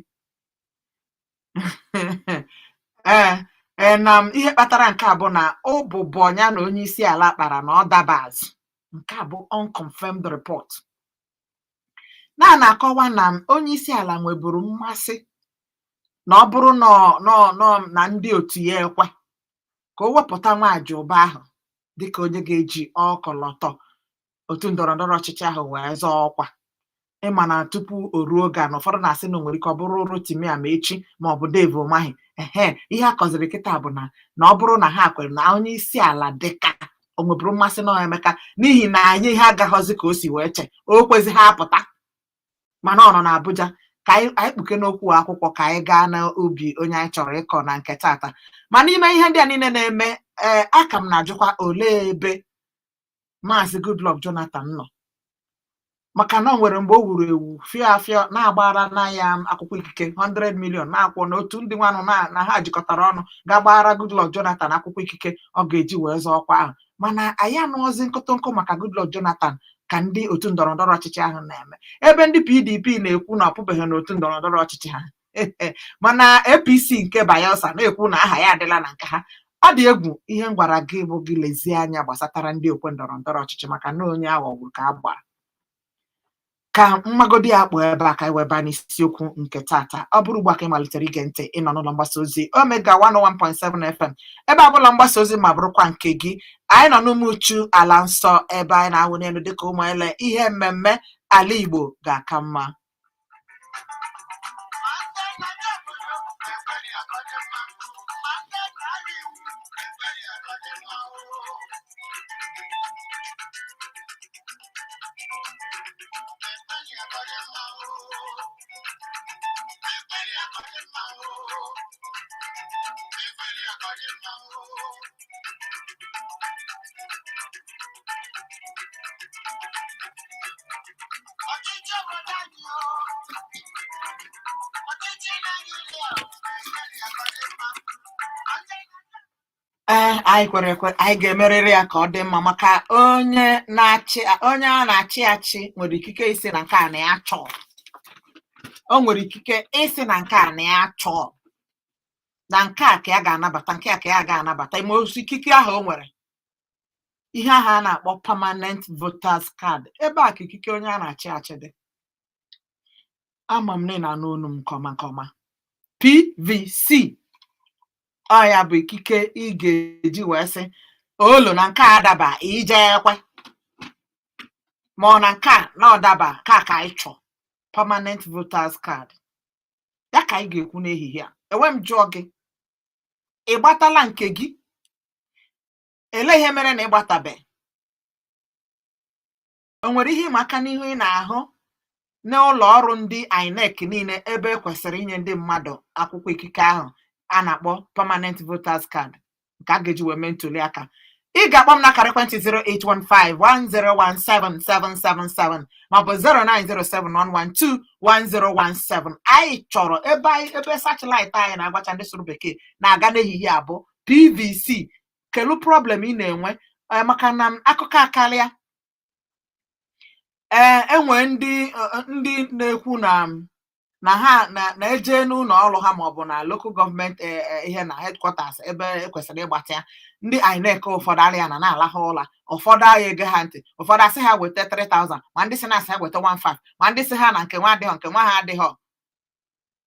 Ee, na m ihe kpatara nke a bụ na ụbụbọ ya na onye isi ala kpara na ọ dabazị. Nke a bụ unconfirmed report na na-akọwa na onye isi ala nweburu mmasị na ọ bụrụ na na ndị otu ya ekwe ka o wepụta Nwajiụba ahụ dịka onye ga-eji ọkọlọtọ otu ndọrọ ndọrọ ọchịchị ahụ wee zọọ ọkwa. Ịma na tupu o ruo oge a, na ụfọdụ na-asị na o nwere ike ọ bụrụ Rotimi Amaechi ma ọ bụ Dave Umahi. Ehe, ihe a kọziri kịta bụ na ọ bụrụ na ha kwere na onye isi ala dịka o nweburu mmasị na Emeka, n'ihi na anyị ihe agaghọzi ka o si wee che, o kwezi ha apụta, mana ọ nọ n'Abuja. Ka anyị kpuke n'okwu akwụkwọ, ka anyị gaa n'ubi onye anyị chọrọ ịkọ na nke tata. Ma n'ime ihe ndị a niile na-eme, ee, aka m na-ajụkwa olee ebe Maazị Goodluck Jonathan nọ, maka na o nwere mgbe o wuru ewu fịọ afịọ na-agbara na ya akwụkwọ ikike 100 million na-akwụ na otu ndị nwanụ na ha jikọtara ọnụ ga-agbara Goodluck Jonathan akwụkwọ ikike ọ ga-eji wee zọọ ọkwa ahụ. Mana anyị anụọzi nkụtụnkụ maka Goodluck Jonathan ka ndị otu ndọrọ ndọrọ ọchịchị ahụ na-eme, ebe ndị PDP na-ekwu na ọ pụbeghị n'otu ndọrọ ndọrọ ọchịchị ha, mana APC nke Bayelsa na-ekwu na aha ya adịla na nke ha. Ọ dị egwu. Ihe m gwara gị bụ gị lezie anya gbasatara ndị okwe ndọrọ ndọrọ ọchịchị, maka na onye aghọgburu ka a gbara ka mmagodi ya kpọọ ebe a. Ka anyị wee baa n'isiokwu nke tata. Ọ bụrụ ugbu a ka ị malitere ige ntị, ịnọ n'ụlọ mgbasa ozi Omega 101.7 FM, ebe abụla mgbasa ozi ma bụrụkwa nke gị. Anyị nọ n'Umuchu, ala nsọ, ebe anyị na-awụ n'elu dịka ụmụ ele ihe mmemme Ala Igbo Ga-aka Mma. Ọchịchị obodo anyị o, ọchịchị Naijiria o, Naijiria ka ọ dị mma. Ee, anyị kwere ekwe, anyị ga-emerịrị ya ka ọ dị mma, maka onye na-achị, onye a na-achị achị nwere ikike isi na nke a na ya chọọ. O nwere ikike ịsị na nke a na ya chọọ, na nke a ka ya ga-anabata, nke a ka ya ga-anabata. Ime otu ikike ahụ o nwere, ihe ahụ a na-akpọ permanent voters card, ebe a ka ikike onye a na-achị achị dị. Ama m na ị na-anụ olu m nke ọma nke ọma. PVC, ọ ya bụ ikike ị ga-eji wee sị olu na nke a adaba ije ekwe, ma ọ na nke a na ọ daba ka ka anyị chọọ permanent voters card. Ya ka anyị ga-ekwu n'ehihie a. Enwe m jụọ gị, ị gbatala nke gị? Elee ihe mere na ị gbatabe? O nwere ihe ịma aka n'ihu ị na-ahụ n'ụlọ ọrụ ndị INEC niile ebe e kwesịrị inye ndị mmadụ akwụkwọ ikike ahụ a na-akpọ permanent voters card nke a ga-eji wee mee ntuli aka? Ị ga-akpọ m n'akara ekwentị 08151017777 maọbụ 09071121017. Anyị chọrọ ebe anyị ebe satellite anyị na-agwacha ndị sụrụ bekee na-aga n'ehihie abụ PVC. Kelu problem ị na-enwe, maka na akụkọ akarịa. Ee, enwe ndị na-ekwu na ha na-eje n'ụlọ ọrụ ha maọbụ na local government ihe na headquarters ebe ekwesịrị ịgbata ya. Ndị INEC ụfọdụ arịa na na-alahụ ụla, ụfọdụ agha ege ha ntị, ụfọdụ asị ha weta 3000, ma ndị si na asị ha weta 15, ma ndị si ha na nke nwa adịghọ, nke nwa ha adịghọ.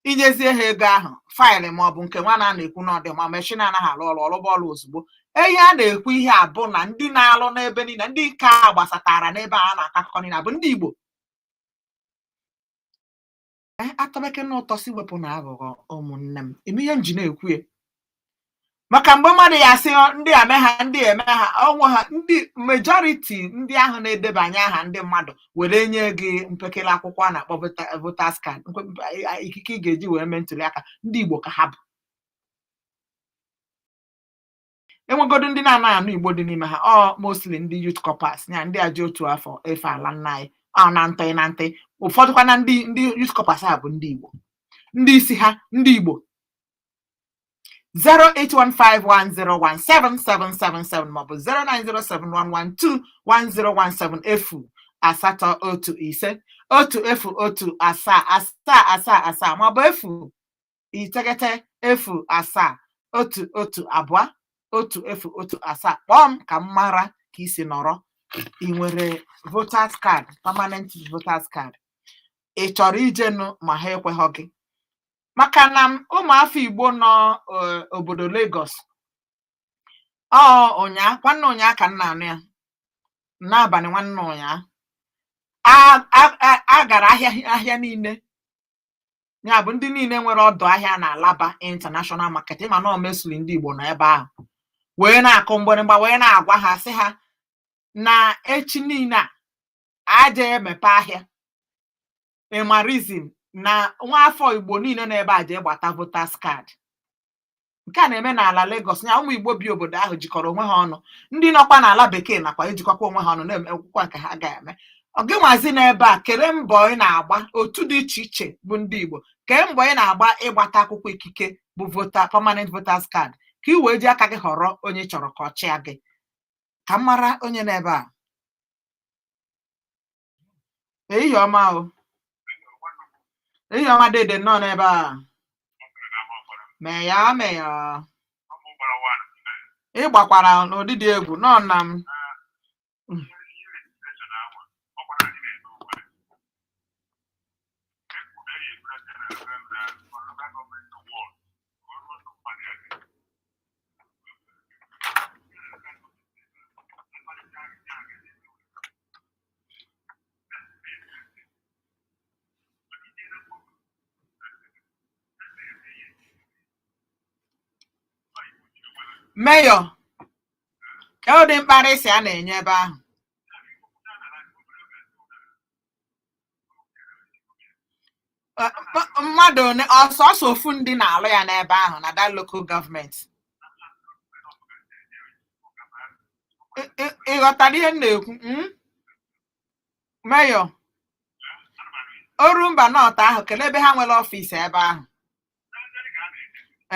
Inyezie ha ego ahụ, faịlụ maọbụ nke nwa na na-ekwu na ọdị ma machine anaghị arụ ọrụ, ọrụba ọrụ ozugbo. Ihe a na-ekwu ihe a bụ na ndị na-alụ n'ebe niile, ndị nke a gbasatara n'ebe a na-akọ akụkọ niile bụ ndị Igbo. Ee, atọbeke n'ụtọ si wepụ na aghụghọ. Ụmụnne m, eme ihe m ji na-ekwu ya maka mgbe mmadụ ya asị ndị ame ha, ndị eme ha onwe ha, ndị majority ndị ahụ na-edebanye aha ndị mmadụ were nye gị mpekele akwụkwọ a na-akpọ voters card, ikike ị ga-eji wee mee ntuli aka, ndị Igbo ka ha bụ. Enwegodu ndị na-anaghị anụ Igbo dị n'ime ha, ọ mostly ndị youth corpers ya, ndị a ji otu afọ efe ala nna anyị ọ na ntị na ntị. Ụfọdụkwa na ndị youth corpers a bụ ndị Igbo, ndị isi ha ndị Igbo. 08151017777 maọbụ 09071121017, 08151 0 7 7 7 7 maọbụ 090 07 1 12 1 0 1 7. Kpọọ m ka m mara ka isi nọrọ. Ị nwere voters card, permanent voters card? Ị chọrọ ijenụ ma ha ekweghọ gị? Maka na ụmụafọ Igbo nọ obodo Lagos, ọ ụnyaa, nwanne ụnyaa ka m na-anụ ya n'abalị, nwanne ụnyaa a gara ahịa, ahịa niile ya bụ ndị niile nwere ọdụ ahịa na Alaba International Market, ịma na mostly ndị Igbo nọ ebe ahụ, wee na-akụ mgbịrịgba, wee na-agwa ha sị ha na echi niile a aja emepe ahịa. Ịma reason? Na nwaafọ Igbo niile nọ ebe a jee gbata voters card. Nke a na-eme n'ala Lagos ya. Ụmụ Igbo bi obodo ahụ jikọrọ onwe ha ọnụ, ndị nọkwa n'ala bekee nakwa ejikọkwa onwe ha ọnụ na-emekwukwa nke ha ga-eme. Ọ gị nwazi n'ebe a, kere mbọ ị na-agba otu dị iche iche bụ ndị Igbo, kee mbọ ị na-agba ịgbata akwụkwọ ikike bụ voter, permanent voters card, ka ị wee ji aka gị họrọ onye ị chọrọ ka ọ chịa gị. Ka m mara onye n'ebe a. Ehihie ọma o, ehihie ọma dede, nnọọ n'ebe a. Mee ya, mee ya. Ị gbakwara n'ụdị dị egwu nọ na m. Mayor, ka ụdị mkparị si a na-enye ebe ahụ? Mmadụ one ọsọsọ ofu ndị na-alụ ya n'ebe ahụ na that local government? Ị ghọtara ihe m na-ekwu? Mayor, Orumba North ahụ, kelee ebe ha nwere ọfịs ebe ahụ.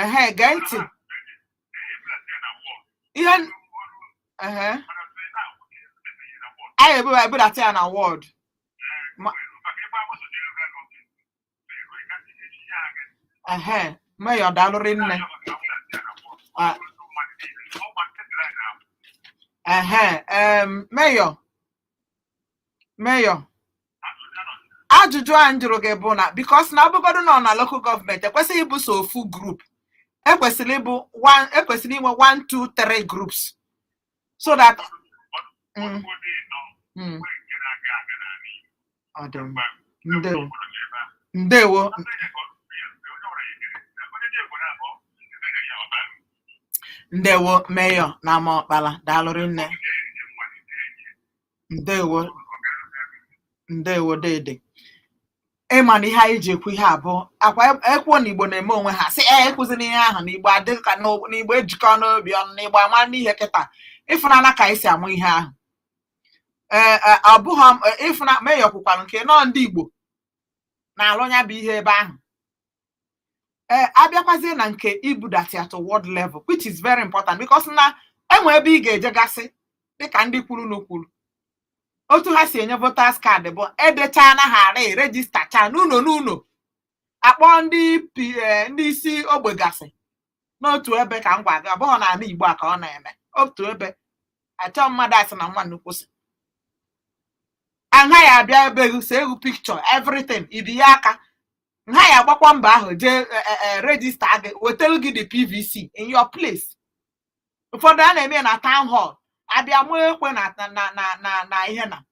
Ehe, gee ntị ihe ehe anyị ebudata ya na ward. Ehe, Mayor, daalụ rinne. Ehe, Mayor, Mayor, ajụjụ a m jụrụ gị bụ na because na ọbụgodu nọ na local government ekwesịghị ịbụ so ofu group, ekwesịrị ịbụ one, ekwesịrị inwe 1 2 3 groups so that Ọ dị mma. Ndewo, ndewo, ndewo, Mayor na Amaọkpala, daalụ rinne. Ndewo. Ndewo dede. Ịma na ihe anyị ji ekwu ihe abụọ akwa ekwuo na Igbo na-eme onwe ha sị ee, ekwuzina ihe ahụ na Igbo adịghị ka na Igbo ejikọ n'obi ọnụ na Igbo ama n'ihe kịta ịfụnanya ka anyị si amụ ihe ahụ. Ee, ọ bụghị ịfụna meyọ kwukwara nke nọọ ndị Igbo na-alụ ya bụ ihe ebe ahụ. Ee, abịakwazie na nke ibudata ya to world level, which is very important, because na enwe ebe ị ga-ejegasị dịka ndị kwuru n'kwuru otu ha si enye voters card bụ edecha na ha arị registercha n'ụlọ n'ụlọ, akpọ ndị ndị isi ogbe gasị n'otu ebe. Ka m gwa gị, ọ bụghị n'ala Igbo a ka ọ na-eme. Otu ebe achọ mmadụ asị na nwa nnukwu si nha ya abịa ebe gị see egwu picture, everything, ibi ya aka, nha ya agbakwa mbọ ahụ jee register gị, wetara gị the PVC in your place. Ụfọdụ a na-eme ya na town hall, abịa mụọ ekwe na na na na na ihe na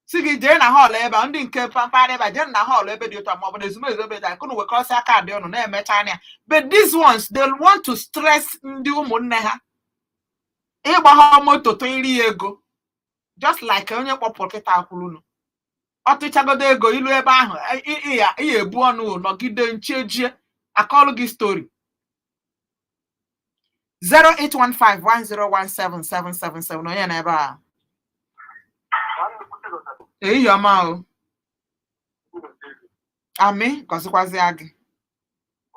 si gị jee na hall ebe a, ndị nke mpaghara ebe a, jee na hall ebe dị otu a, maọbụ na ezumezu ebe dị a, kunu wekọsịa kaadị ụnụ na-emecha anya. But these ones, they want to stress ndị ụmụnne ha ịgba ha moto tụiri ya ego, just like onye kpọpụrụ kịta kwurunu ọ tụchagodo ego ilu ebe ahụ, ị ya ebu ọnụ nọgide nchejie akọlụ gị story. 08151017777, onye na ebe a? Ehihie ọma o. Amị gọzikwazịa gị.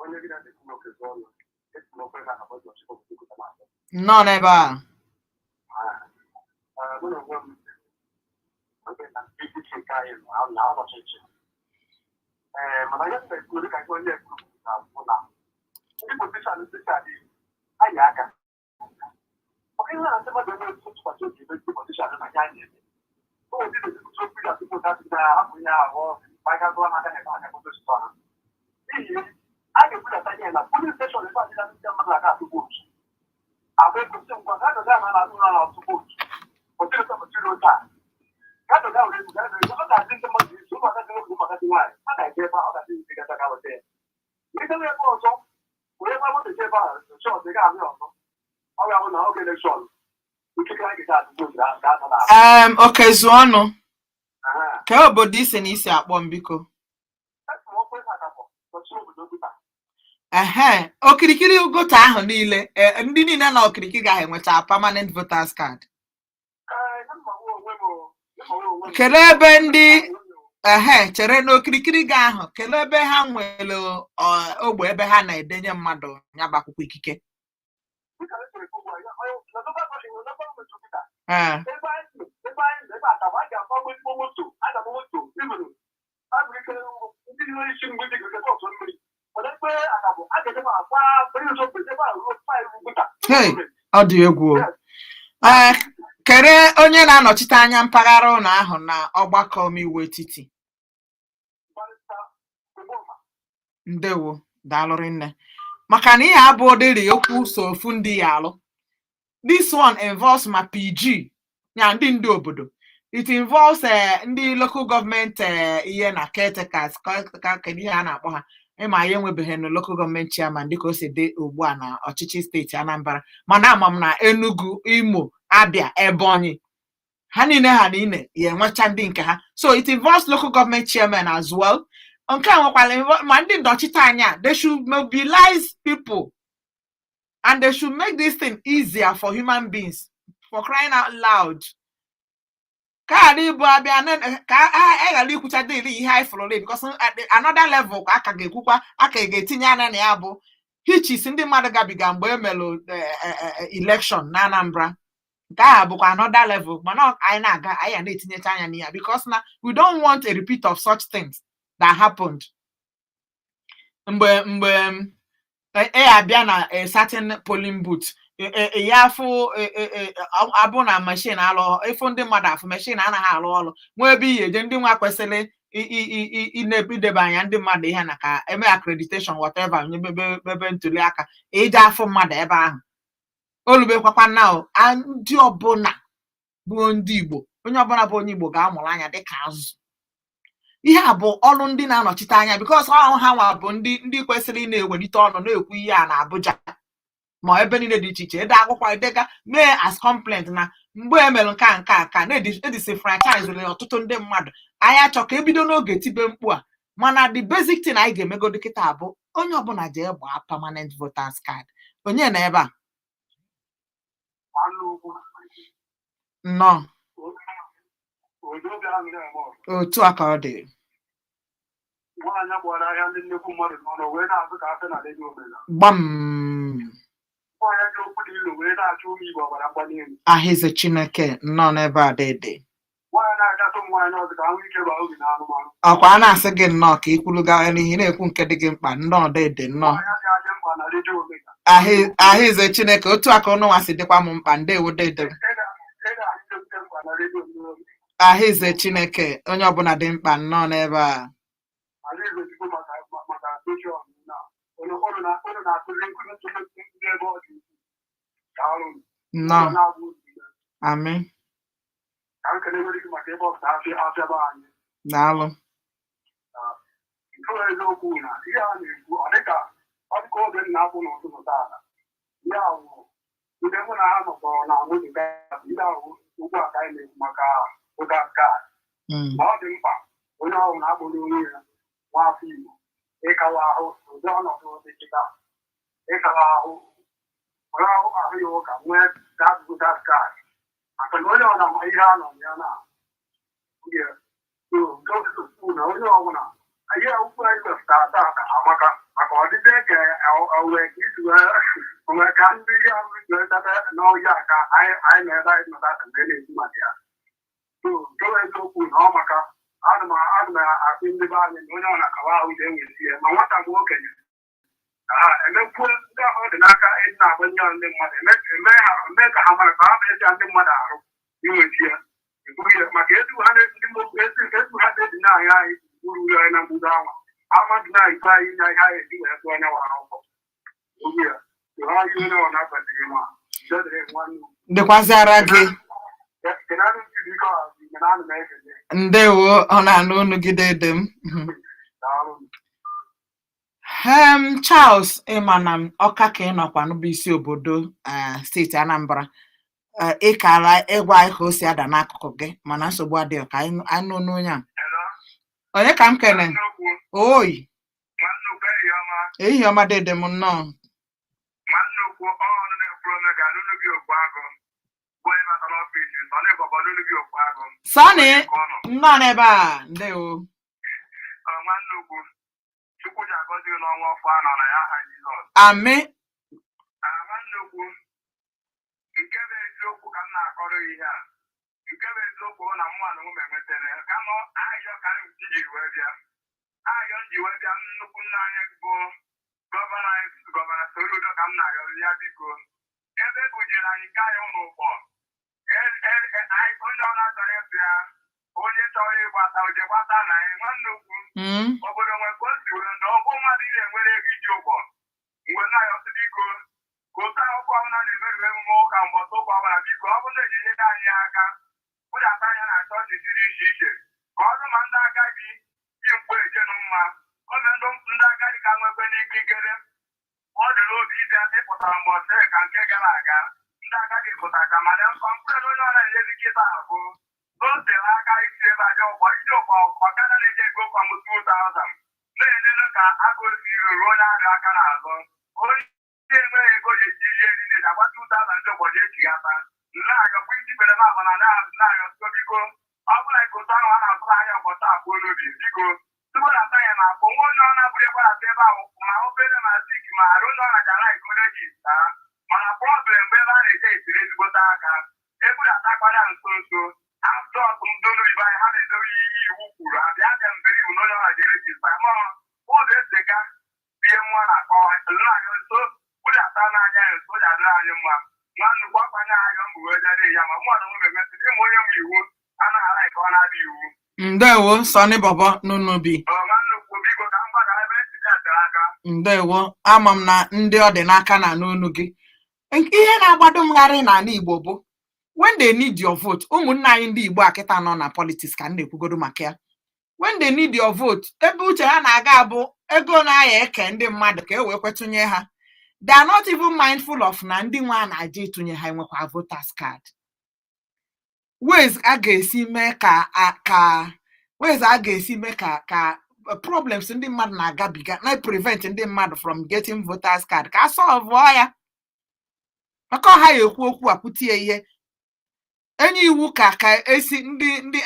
Onye gị na-ekwu n'oke ọnụ esi n'okwe ga na-akpọ ọchịkọ na-akpọ. Nnọọ n'ebe a. Mụ na onwe m oge na APC nke anyị nọ na ọchịchị. Ee, mana ihe m na-ekwu dịka ihe onye ekwu na bụ na ndị politician ndị si adị anyị aka maka ihe na ndị mmadụ enwe ntụkwasị obi ebe ndị politician na ihe anyị na-eme. O nwere ndị na-ekwuchi okwu ya tupu ha sị na hapụ ihe ahụ ma aka zụọ ha agaghị ebe aka gosi ha, n'ihi a ga-ebudata ihe na polling station ebe adịla ndị mmadụ na-aga atụ vootu agba egosi ngwa ga doga ama na ụlọ na-atụ vootu otiri taa ga doga were ego ga doga. Ọ ga-adị ndị mmadụ isi, ụmụaka dị nwoke, ụmụaka dị nwaanyị a na-eje ebe ahụ, ọ ga-adị ndị gata ga weta ya. Idewe ebe ọzọ were gba moto ebe ahụ chọọchị ga-ahụ ya ọzọ. Ọ ga-abụ na oge election ikikere anyị ga-eji atụ vootu ga-ada na Okezu ọnụ ka obodo isi na isi akpọ m, biko. Esi m ọkụ ịsa akapọ nọchie obodo Oguta. Ehe, okirikiri Ugota ahụ niile, ndị niile na okirikiri ahụ enwecha permanent voters card? Ee, mmanwụ onwe m o, mmanwụ onwe m. Kedu ebe ndị, ehe, chere, n'okirikiri gị ahụ, kedu ebe ha nwere ogbe ebe ha na-edenye mmadụ ya bụ akwụkwọ ikike? Dịka e siri kwuo ugbu a, ya na local government, na local government Oguta, ebe anyị nọ, ebe ataba, a ga-agba ezigbo moto, a ga-agba moto iburu a nwere ike ndị nwere isi mgbe dị gị ọtụ mmiri, mana ebe akabụ a ga-edebe akwa bere ụzọ ebe a ruo five Oguta. Hey, ọ dị egwu o. Ee, kere onye na-anọchite anya mpaghara ụlọ ahụ na ọgbakọ omeiwu etiti? Barrister Ugboma. Ndewo, daalụ nne, maka na ihe abụ ụdịrị okwu so ofu ndị ya alụ. This one involves ma PG ya ndị ndị obodo. It involves ndị local government ihe na caretakers ka kedu ihe a na-akpọ ha. Ịma ya enwebeghị na local government chairman dịka o si dị ugbu a na ọchịchị steeti Anambra, mana ama m na Enugu, Imo, Abia, Ebonyi, ha niile ha niile ya enwecha ndị nke ha. So it involves local government chairman as well. Nke a nwekwara ma ndị nnọchiteanya. They should mobilize people and they should make this thing easier for human beings, for crying out loud, ka ghara ịbụ abịa ka a ghara ikwucha dịrị ihe anyị fụrụ because at another level ka aka ga-ekwukwa aka ga-etinye anya na ya bụ hitches ndị mmadụ gabiga mgbe e melụ election na Anambra. Nke ahụ bụkwa another level, mana anyị na-aga, anyị ga na-etinyecha anya n'ihe because na we don't want a repeat of such things that happened mgbe e abịa na a certain polling booth, ya afụ abụ na machine alụ ịfụ ndị mmadụ afụ machine anaghị arụ ọrụ, nwee ebe iyi eje ndị nwa kwesịrị ideba anya ndị mmadụ ihe na ka eme accreditation, whatever, ebe ntuli aka ije afụ mmadụ ebe ahụ olubekwakwa na ndị ọbụla bụ ndị Igbo, onye ọbụla bụ onye Igbo ga-amụrụ anya dịka azụ. Ihe a bụ ọrụ ndị na-anọchite anya, because ọrụ ha nwa bụ ndị kwesịrị ị na-ewelite ọnụ na-ekwu ihe a na Abuja ma ebe niile dị iche iche, ede akwụkwọ edega mee as complaint na mgbe e mere nke a nke a nke a na-edisenfranchise ọtụtụ ndị mmadụ. Anyị achọ ka ebido n'oge tibe mkpu a, mana the basic thing anyị ga-emegodo kịta bụ onye ọbụla jee gbaa permanent voters card. Onye na ebe a? Anụ ugwu. Nnọọ. Obi ahụ na-eme ọgụ. Otu a ka ọ dị. Nwaanyị gbara ahịa ndị nnukwu mmadụ n'ọnụ wee na-azụ ka afịa na redio Omega. Gbam. Nwaanyị ji okwu dị ilu wee na-achụ ụmụ Igbo ọbara mgbali elu. Ahịze Chineke, nnọọ n'ebe a dịdị. Nwaanyị na-agatụ ụmụ nwaanyị ọzọ ka ahụ ike baa uru na anụmanụ. Ọkwa a na-asị gị nnọọ ka ị kwulugawa n'ihe na-ekwu nke dị gị mkpa. Nnọọ dịdị, nnọọ. Nwaanyị dị adị mkpa na redio Omega. Ahịze Chineke, otu a ka ọnụ nwa si dịkwa m mkpa. Ndewo dịdị m. Ị ga-ahụ ndị mkpa na redio Omega. Ahịze Chineke, onye ọbụla dị mkpa, nnọọ n'ebe a. Ala Igbo chukwu maka soshal na ụnụ na-akụzi nkụzi nkụzi ebe ọ dị ukwuu. Daalụ. Nnọọ. Na-abụ uru. Amị. Ka m kelegoro gị maka ebe ọ pụta afịa afịa be anyị. Daalụ. Nke bụ eziokwu na ihe a na-ekwu, ọ dịka oge m na-apụ n'ụtụtụ taata, ihe awụ ndị mụ na ha nọkọrọ na moto, ihe awụ ugbu a ka anyị na-ekwu maka voters card. Ma ọ dị mkpa onye ọbụla na-akpọrọ onwe ya nwaafọ Igbo ịkawa ahụ ụdị ọnọdụ dị kịta, ịkawa ahụ onye ahụ ahụ ya ụka nwee that voters card, maka na onye ọbụla ma ihe a nọ na ya na oge. So nke okwu na onye ọbụla anyị akwụkwọ anyị wepụtara taata amaka, maka ọdịdị ka owe ka isi wee onwe ka ndị ihe ahụ si wee debe n'ọhịa ka anyị na ebe anyị nọ taata wee na-ekwu maka ya. So nke bụ eziokwu na ọ maka ana m asị ndị be anyị na onye ọ na-akawa ahụ ji enwezi ya, ma nwata ma okenye, ka ha emekwuo ndị ahụ ọ dị n'aka ịdị na-agbanye ya ndị mmadụ eme ha eme ka ha mara ka ha na-esi ndị mmadụ arụ inweti ya ebughị ya, maka etu ha ndị etu ha na-edina anyị anyị uru uru anyị na mgbudo anwa amadụ na ikpe anyị na ihe anyị eji wee tụọ anya wa akwụkwọ oge ya ha ihe onye ọ na-akwasịghị ma jedere nwanne. Dịkwazịara gị. Kenanụ ike ọhazi na anụ m ekele. Ndewo, ọ na-anụ onu gị dede m. Daalụ. Charles, ịma na m Ọka ka ị nọkwa n'ụbụ isi obodo steeti Anambra. Ị kara ịgwa anyị ka o si ada n'akụkụ gị, mana nsogbu adịghị, ka anyị nụ n'onye a. Hello. Onye ka m kene? Nnukwu. Oyi. Nwanne ukwu, ehihie ọma. Ehihie ọma dede m, nnọọ. Nwanne ukwu, ọnụ na-ekwuru omega n'olu gị okpu agụ. Bụ onye bata n'ọfịs, ọ na-egbakọ n'olu gị okpu agụ. Sọni. Onye ka ọ nọ? Nnọọ n'ebe a, ndewo. Ọ, nwanne ukwu, Chukwu ji agọzi gị n'ọnwa ọfọ a nọ na ya, aha Jizọs. Amị. Ah, nwanne ukwu, nke bụ eziokwu ka m na-akọrọ ihe a. Nke bụ eziokwu bụ na mụnwa na onwe m enwetara ya. Kama ayọ ka m jiri wee bịa. Ayọ m ji wee bịa, nnukwu nna anyị bụ gọvanọ anyị, Gọvanọ Soludo, ka m na-ayọ ya, biko. Ebe e bujere anyị nke anyị ụlọ ụkpọ. Onye ọ na-achọrọ ịbịa, onye chọrọ ịgbata, o je gbata na anyị, nwanne ukwu. Obodo nwere ka o si were ndụ ọgwụ mmadụ ị na-enwere ego iji ụgbọ mgbe na-ayọsị, biko, ka otu akwụkwọ ọbụla na-emerụ emume ụka mgbọsị ụka ọbụla, biko, ọ bụrụ na eji anyị aka budata anya na chọọchị dị iche iche, ka ọ dị ma ndị agadi ji mkpu ejenu mma ome ndị agadi ka nwekwe n'ikikere ọ dị n'obi ịbịa ịpụtara mbọsị ka nke gara aga ndị agadi pụtacha, mana complain onye ọ na-enyezi kịta ahụ n'otere aka isi ebe aja ụgbọ iji ụgbọ ọkada na-eje ego kwam 2000 na-elele ka agụ siri ruo onye arịa aka n'azụ, onye enweghị ego ji eji ihe niile na-agba 2000 ndị ụbọchị echighata na-ayọkwa isi bere na aba na na-ayọ, biko, ọ bụla ikoto ahụ a na-azụrụ ahịa ụbọchị abụọ n'obi, biko, tupu na ata ya na akpọ nwa onye ọ na-abụrụ gbadata ebe ahụ, ma obere ma sik ma arụ onye ọ na-ajara iko ji taa, mana problem bụ ebe a na-eje etiri ezigbote aka ebudatakwara nso nso after ndị oyibo anyị ha na-edobe ihe iwu kwuru abịa abịa mbere iwu na onye ọ na-jere register ma ụzọ eseka ihe nwa na-akọwa na-ayọ nso budata n'anya ya nso ji adịrị anyị mma. Nwanne ukwu, akwanye ayọ mbụ wee jere ya ma mụ na onwe m emesịrị ịma onye nwe iwu anaghị ala ka ọ na-abịa iwu. Ndewo, Sọni Bọbọ n'Unubi. Ọ, nwanne ukwu, biko, ka m gbada ebe ntị tere aka. Ndewo, ama m na ndị ọ dị n'aka na n'onu gị. Ihe na-agbado mgharị n'ala Igbo bụ when they need your vote, ụmụnne anyị ndị Igbo a kịta nọ na politics ka m na-ekwugodo maka ya, when they need your vote, ebe uche ha na-aga abụ ego na-aya eke ndị mmadụ ka e wee kwetụnye ha. They are not even mindful of na ndị nwe a na-aja ịtụnye ha enwekwa voters card, ways a ga-esi mee ka Ways a ga-esi mee ka problems ndị mmadụ na-agabiga na prevent ndị mmadụ from getting voters card, ka a solve ya, maka ọha ya ekwu okwu akwutie ihe enye iwu ka esi ndị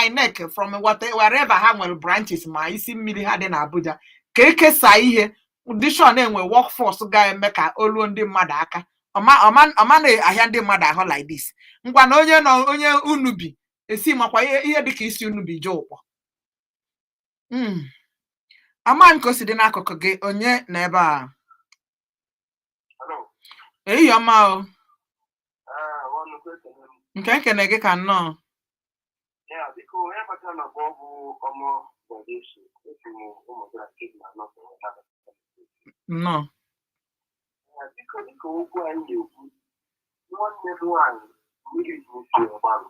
INEC from wherever ha nwere branches, ma isi mmiri ha dị n'Abuja, ka ekesa ihe dishon enwe workforce ga-eme ka o ruo ndị mmadụ aka. Ọma na-ahịa ndị mmadụ ahụ like this. Ngwa, na onye nọ onye unu bi esi makwa ihe dịka isi unu bi je ụkpọ. Ama m ka o si dị n'akụkụ gị. Onye na ebe a? Hello. Ehihie ọma o. Ee, nwanne m, ekele m. Nke nkene gị ka nnọọ. Ya, biko, onye batara na bụ bụ ọmụ Bọdeshi, esi m ụmụdara nke dị na North West. Nnọọ. Ya, biko, dịka okwu anyị na-ekwu, nwanne m nwaanyị mmiri ji esi ọgbarụ.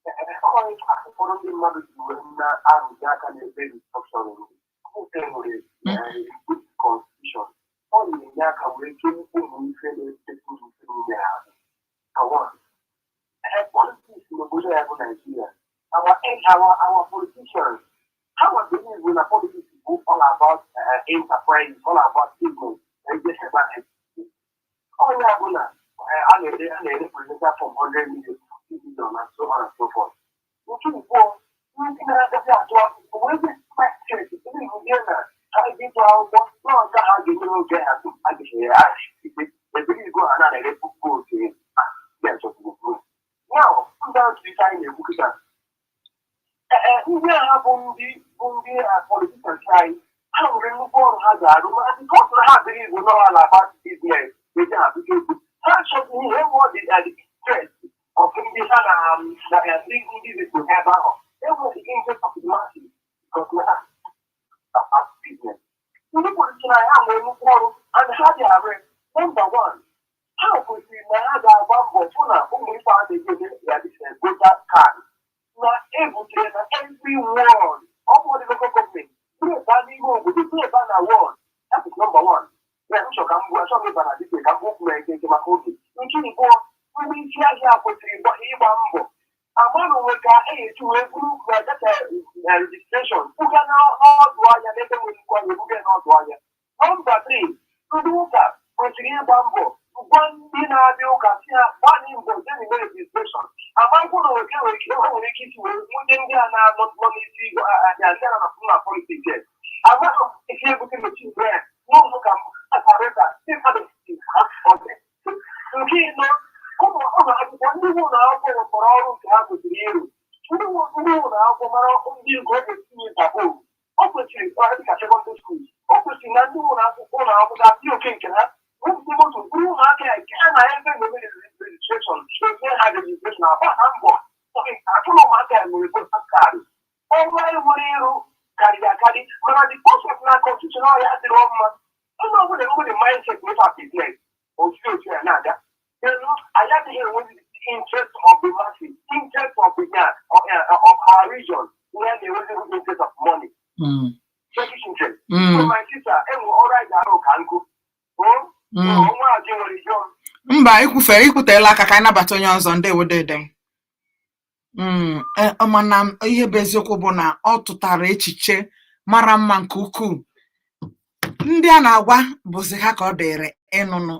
Ọ ka ụfọdụ ndị mmadụ ji wee na-arụzi aka n'ebe restructuring nke nwere good constitution, ọ na-enye aka wee kee ụmụ ife na-echekwa ụmụ ife niile ahụ. Ka one, politics n'obodo ya bụ Nigeria, our politicians, ha wa believe na politics bụ all about enterprise, all about business. Onye ọbụla a na-ere presidential form 100 million, 50 million and so on and so forth. Nke abụọ, ndị na-agaghị atụ akwụkwọ wee dị mindset ndị na ha ga-ịtụ akwụkwọ n'ọga ha ga-enye oge ha tupu a ga-enyere ha ikpe ebiri igwe ha na-ere vote. Now, ndị ahụ ife anyị na-ekwu kịta, ee, ndị agha bụ ndị politicians anyị, ha nwere nnukwu ọrụ ha ga-arụ, mana because na ha adịghị igbo n'ọha na about business eji ha bute egwu, ha achọghị ihe nwe the interest of ndị ha na ndị ndị so ebe ahụ enwe the interest of the masses, because na ha about business. Ndị politician anyị, ha nwere nnukwu ọrụ and ha dị arụ. Number one, ha kwesịrị na ha ga-agba mbọ fụ na ụmụ ife a na-eji eme ya dịka voter card na ebutere na every ward, ọ bụ the local government ebe n'ime obodo, ebe na ward. That is number one. Ya nchọ ka m bụ achọ m ịba na dịka ka m bụ okwu na eke nke maka oge. Nke abụọ, ndị isi ahịa kwesịrị ịgba mbọ ama na onwe ka e esi wee buru na data registration buga n'ọdụ ahịa, n'ebe nwere nnukwu ahịa, ebuga n'ọdụ ahịa. Number 3, ndị ụka kwesịrị ịgba mbọ gwa ndị na-abịa ụka si ha gbanị mbọ jee n'ime registration. Amakwụ na oke nwere ike nwere ike isi wee nwute ndị a na-anọ nọ n'isi ahịa, ndị a na na politics amaghị isi ebute mechin bred n'ụzọ ka akarịta ndị mmadụ. Nke ịnọ, ụmụ ụlọ akwụkwọ, ndị ụlọ akwụkwọ nwekwara ọrụ nke ha kwesịrị ịrụ. Ndị ụlọ akwụkwọ mara ndị nke ọ ga-etinye interpol, o kwesịrị dịka secondary school, o kwesịrị na ndị ụlọ akwụkwọ ga-apịa oke nke ha, wepụta moto buru ụmụaka ya nke ha na ebe na-eme registration, eme ha registration, agba ha mbọ atụrụ ụmụaka ya nwere voter card. Ọrụ anyị nwere ịrụ karịrị akarị, mana the process na constitution ọhịa adịrọ mma. Onye ọbụla enwere mindset mefa business otu otu ya na-aga elu, anyị adịghị enwezi interest of the masses, interest of the of our region. Ihe a na-enwezi interest of money, selfish interest. So my sister, enwe ọrụ anyị ga-arụ ka nkụ. Ọnwa ajụ nwere ije ọrụ. Mba, ikwufere ikwuteela aka ka anyị nabata onye ọzọ. Ndewo dede m. Mana ihe bụ eziokwu bụ na ọ tụtara echiche mara mma nke ukwuu. Ndị a na-agwa bụzi ha ka ọ dịrị ịnụnụ.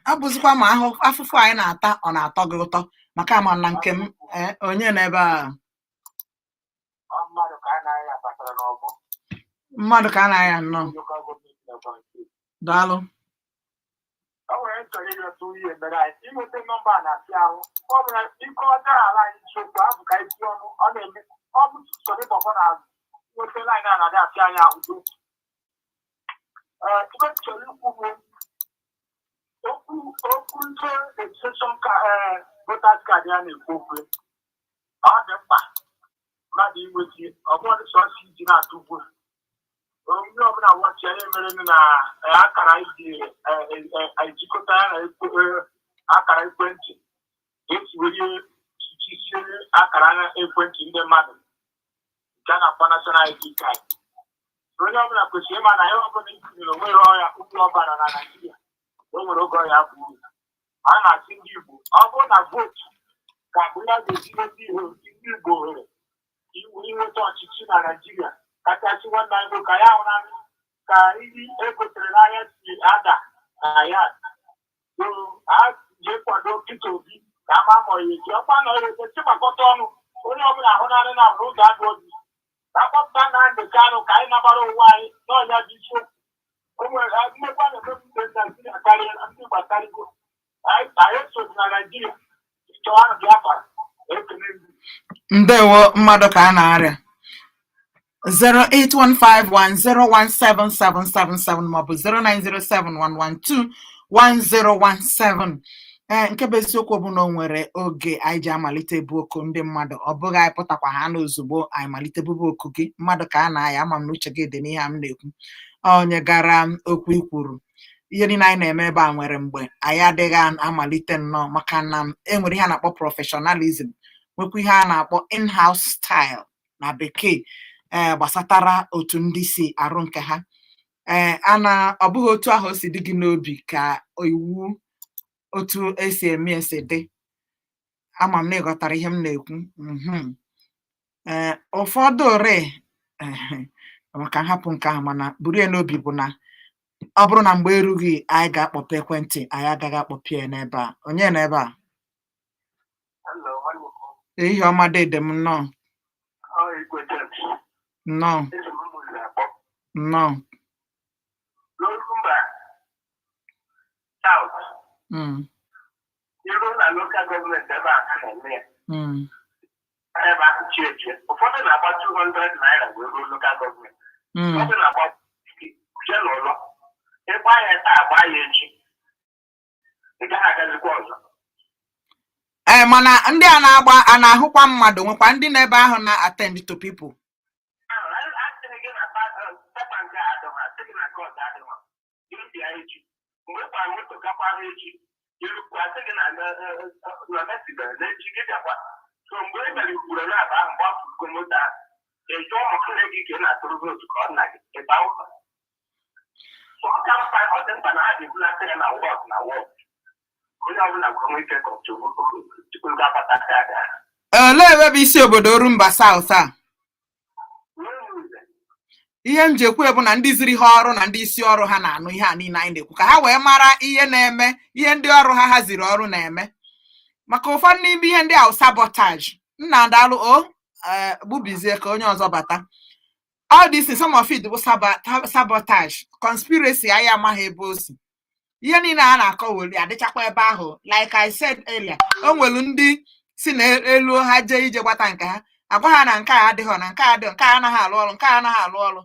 Ọ bụzikwa ma ahụ afụfụ anyị na-ata, ọ na-atọ gị ụtọ maka ama na nke m. Onye nọ ebe a? Ọ mmadụ ka a na-aya batara n'ọgbọ. Mmadụ ka a na-aya, nnọọ. Local government na Ebonyi State. Daalụ. O nwere nchọrọ ịrịọta ihe mere anyị inweta nọmba a na-apịa ahụ. Ọ bụ na ike ọjọọ ala anyị nsogbu abụ ka isi ọnụ ọ na-eme, ọ bụ soro ịbọkọ na nweta line a na-adị apịa anyị ahụ. Ee, ibe m chọrọ ikwu bụ okwu ndị registration ka ee voters card ya na-ekwu okwu. Ọ dị mkpa mmadụ inweta, ọ bụghị sọsọ iji na-atụ vootu. Onye ọbụla wọchị ihe mere na akara iji ejikọta ya na akara ekwentị esi were jisie akara ekwentị ndị mmadụ nke a na-akpọ national ID card. Onye ọbụla kwesịrị ịma na ihe ọbụla itinyere onwere ọya uru ọbara na Naịjirịa, o nwere oge ọya bụ uru. A na-asị ndị Igbo, ọ bụrụ na vootu ka bụ ya ga-eji ndị Igbo ohere. Inweta ọchịchị na Naịjirịa kachasị nwanne anyị nwoke anyị ahụrụ anyị ka ihe egotere n'ahịa si ada na ya. So ha jee kwado Peter Obi ka ama ma ọ ya eji ọkwa na ọ ya eji chịgbakọta ọnụ onye ọbụla ahụ naanị na ahụ n'ụzọ adụ obi ka akpọpụta Nnamdị Kanụ ka anyị nabara onwe anyị n'ọnya bụ isiokwu. O nwere mmekwa na-eme ndị Naijiria karịa ndị gbasarigo anyị sozi na Naijiria chọwa Biafra. Ekele gị. Ndewo, mmadụ ka a na-arịa. 08151017777 maọbụ 09071121017. Ee, nke bụ eziokwu bụ na o nwere oge anyị ji amalite bụ oku ndị mmadụ. Ọ bụghị anyị pụtakwa ha na ozugbo anyị malite bụbu oku gị. Mmadụ ka a na-aya. Ama m na uche gị dị n'ihe a m na-ekwu. Onye gara m okwu ikwuru ihe niile anyị na-eme ebe a nwere mgbe anyị adịghị amalite nnọọ, maka na e nwere ihe a na-akpọ professionalism, nwekwa ihe a na-akpọ in-house style na bekee, ee, gbasatara otu ndị si arụ nke ha. Ee, ana ọ bụghị otu ahụ o si dị gị n'obi ka iwu otu esi eme esi dị. Ama m na ịghọtara ihe m na-ekwu. Ee, ụfọdụ re maka nhapụ nke ahụ, mana buru ya n'obi bụ na ọ bụrụ na mgbe erughị anyị ga-akpọpe ekwentị, anyị agaghị akpọpe ya n'ebe a. Onye nọ ebe a? Hello, nwanne m. Ihe ọma, dede m, nnọọ. Ọ Igwe James. Nnọọ. Ezi m ụmụ na-akpọ. Nnọọ. N'Orumba South, iru na local government ebe a ha na-eme ya. Ebe ahụ chi ejie. Ụfọdụ na-agba 200 naira wee ruo local government. Ụfọdụ na-agba 50 jee n'ụlọ. Ịgba ya taa, agba ya echi. Ị gaghị agazikwa ọzọ. Ee, mana ndị a na-agba a na-ahụkwa mmadụ, nwekwa ndị n'ebe ahụ na-attend to people. Ahụ, asịrị gị na paper nke a adịghị, asị gị na nke ọzọ adịghị. Gị bịa echi. Mgbe ị gbara moto gakwa ahụ echi, irukwu asị gị na mesibere n'echi gị bịakwa. So mgbe e mere ugboro na-aba ahụ, mgbe afụgo moto ahụ, ị jụọ ụmụ nne gị ka ị na-atụrụ vootu ka ọ nna gị ịba ụlọ. So ọ ka mkpa, ọ dị mkpa na ha ga-ebulata ya na ward na ward. Onye ọbụla gwere nwee ike tupu ga-abata aka aga. Olee ebe bụ isi obodo Orumba South a? N'ụzọ Ihe m ji ekwu bụ na ndị ziri ha ọrụ na ndị isi ọrụ ha na-anụ ihe a niile anyị na-ekwu, ka ha wee mara ihe na-eme, ihe ndị ọrụ ha haziri ọrụ na-eme, maka ụfọdụ n'ime ihe ndị ahụ sabotage. Nna, daalụ o. Ee, gbubizie ka onye ọzọ bata. All this, some of it bụ sabotage, conspiracy. Anyị amaghị ebe o si. Ihe niile a na-akọ were adịchakwa ebe ahụ. Like I said earlier, o nwere ndị si na elu ha jee ije gbata nke ha, agwa ha na nke a adịghọ, na nke a adịghọ, nke a anaghị alụ ọrụ, nke a anaghị alụ ọrụ.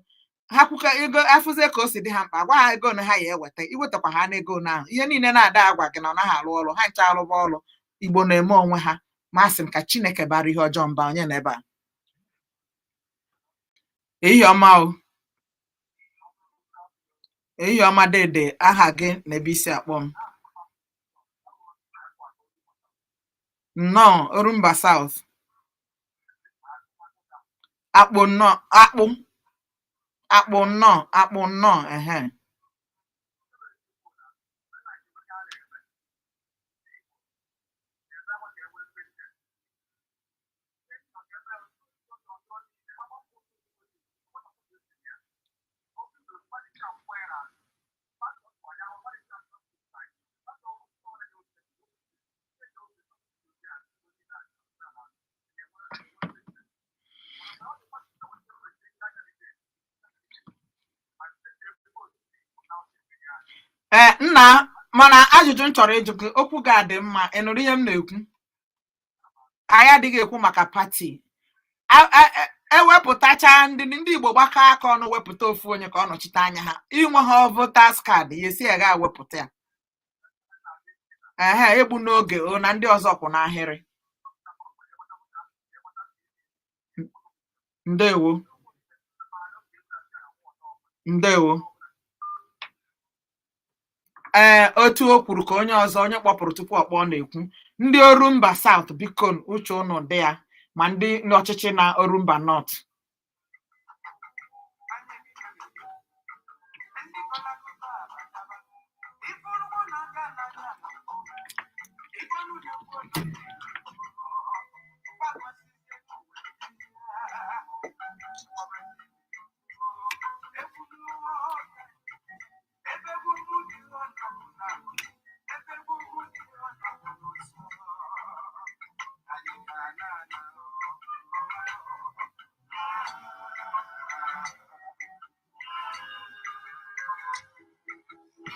Ha kwuka ego afụzie ka o si dị ha mkpa, agwa ha ego na ha ya eweta iwetakwa ha n'ego na ahụ. Ihe niile na-ada agwa gị na ọ naghị alụ ọrụ, ha ncha arụba ọrụ. Igbo na-eme onwe ha. Ma asị m ka Chineke bara ihe ọjọọ mba. Onye na ebe a? Ehihie ọma o. Ehihie ọma, dede. Aha gị na ebe isi akpọ m? Nnọọ, Orumba South. Akpụ, nnọọ. Akpụ, akpụ, nnọọ. Akpụ, nnọọ. Ehe. Ee, nna, mana ajụjụ m chọrọ ịjụ gị, okwu gị adị mma. Ị nụrụ ihe m na-ekwu? Anyị adịghị ekwu maka party. Ewepụtacha ndị Igbo gbakọ aka ọnụ wepụta ofu onye ka ọ nọchite anya ha, inwe ha voters card ya esi ya ga wepụta ya. Ehe, egbu n'oge o na ndị ọzọ kwụ n'ahịrị. Ndewo, ndewo. Ee, otu o kwuru ka onye ọzọ, onye kpọpụrụ tupu ọ kpọọ, na-ekwu. Ndị Orumba South, biko, uche unu dị ya, ma ndị ọchịchị na Orumba North.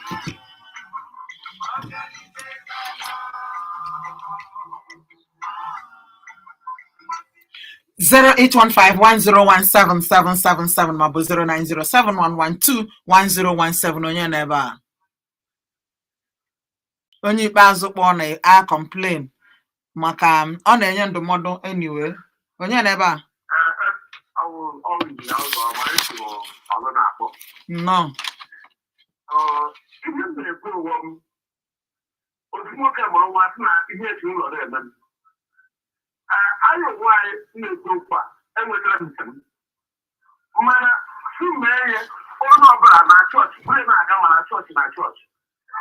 08151017777 maọbụ 09071121017. Onye nọ ebe a? Onye ikpeazụ kpọọ na a complain maka ọ na-enye ndụmọdụ. Anyway, onye nọ ebe a? Nnọọ. Ihe m na-ekwu ụwa m, otu nwoke mụrụ nwa sị na ihe esi ụlọ na-eme m. Anyị onwe anyị na-ekwu okwu a, enwetara m nke m, mana si mee ihe onye ọbụla na chọọchị onye na-aga, ma na chọọchị na chọọchị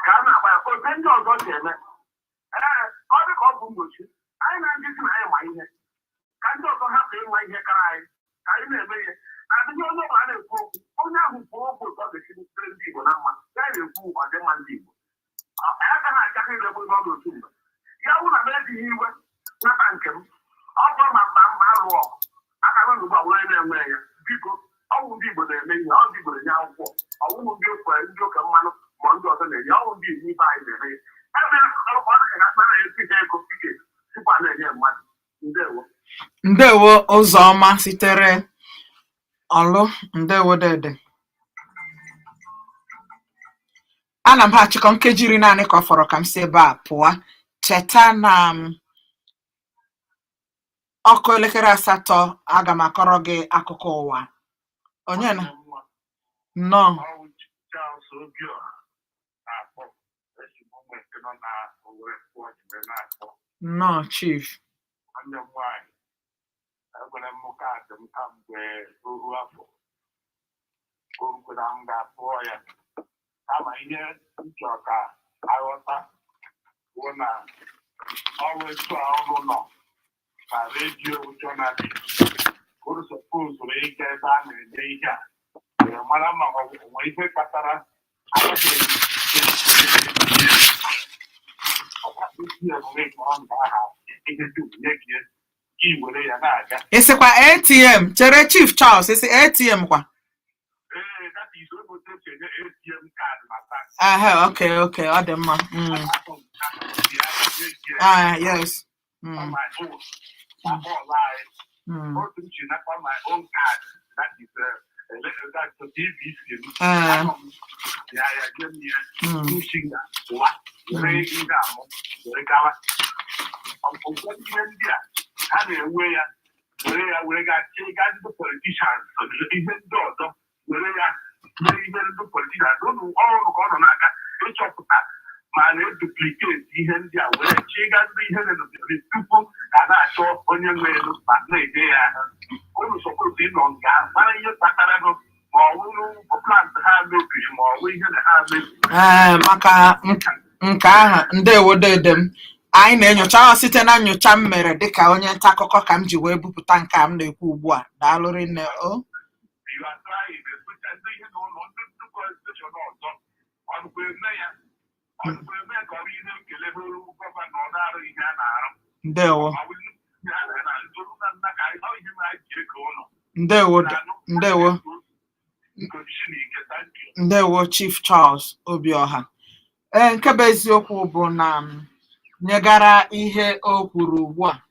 ka a na-agba ya ote ndị ọzọ si eme. Ee, ọ dị ka ọ bụ mgbochi anyị na ndị si na anyị ma ihe ka ndị ọzọ hapụ ịma ihe kara anyị ka anyị na-eme ihe adịghị. Onye ọbụla na-ekwu okwu, onye ahụ kwuo okwu otu ọ ga-esi dịrị ndị Igbo na mma, ya na-ekwu ọdịmma ndị Igbo. Anyị agaghị achaka ire ebe ọ n'otu mgbe ya wụ na m ejighị iwe nata nke m. Ọ bụrụ ma mba mma alụ ọgụ aka m ugbu a were na-enwe ya. Biko, ọwụ ndị Igbo na-eme ihe, ọ ndị Igbo na-enye akwụkwọ, ọwụwụ ndị ofe ndị ụka mmanụ ma ndị ọzọ na-enye, ọwụ ndị Igbo ibe anyị na-eme ya. Ebe ọ dị ka na na-esi ha ego ike tupu a na-enye mmadụ. Ndewo. Ndewo, Ụzọma sitere Ọlụ. Ndewo dede. Ana m achịkọ nkeji 10 naanị ka ọ fọrọ ka m si ebe a pụọ. Cheta na m ọkụ elekere 8, aga m akọrọ gị akụkọ ụwa. Onye na? Nnọọ. Ọwụ Charles Obiọha na-akpọ, ezigbo nwoke nọ na Owerri wee na-akpọ. Nnọọ, Chief. Nwanne m nwaanyị, enwere m kaadị m kamgbe oru afọ o rukwara m ga-apụọ ya, kama ihe m chọrọ ka aghọta bụ na ọrụ etu a ọrụ nọ na redio journalist uru sọpozuru ịga ebe a na-ede ihe a wee mara ma ọ nwere ihe kpatara agaghị ihe dum nye gị gị were ya na-aga. Ịsịkwa ATM? Chere, Chief Charles, ịsị ATM kwa? Ee, that is otu esi enye ATM card na bank. Aha, okay, ọ dị mma. Ah, yes. On my own na hall anyị otu m si nakwa my own card, that is that's the PVC m. Anọ m ya ya nye m ya nsi nga ụwa were ihe amụ were gawa. Ụfọdụ ihe ndị a ha na-enwe ya were ya were ga chịga ndị politicians, ihe ndị ọzọ were ya mee ihe ndị politicians. Ụnụ ọrụ ka ọ nọ n'aka ịchọpụta ma na-eduplicate ihe ndị a were chịga ndị ihe na-eduplicate tupu a na-achọ onye nwe elu ma na-enye ya aha. Unu suppose ịnọ nga ahụ mara ihe kpatara nụ, ma ọ bụrụ plant ha mebiri, ma ọ bụ ihe na ha mebiri. Ee, maka nke ahụ, ndewo dede m. Anyị na-enyocha ọ site na nyocha m mere dịka onye nta akụkọ ka m ji wee bupụta nke a m na-ekwu ugbu a. Daalụ rinne o. You are trying, especially ndị ihe na ụlọ ndị nnukwu station ọzọ ọnụkwa eme ya, ọnụkwa eme ka ọ bụ ihe nkele hụrụ gọvanọ na-arụ ihe a na-arụ. Ndewo. Ma ọ bụ ihe a na-arụ na nna ka anyị ọ ihe mere anyị ji eke ụlọ. Ndewo, ndewo. Chineke, thank you. Ndewo, Chief Charles Obioha. Ee, nke bụ eziokwu bụ na m nyegara ihe o kwuru ugbu a,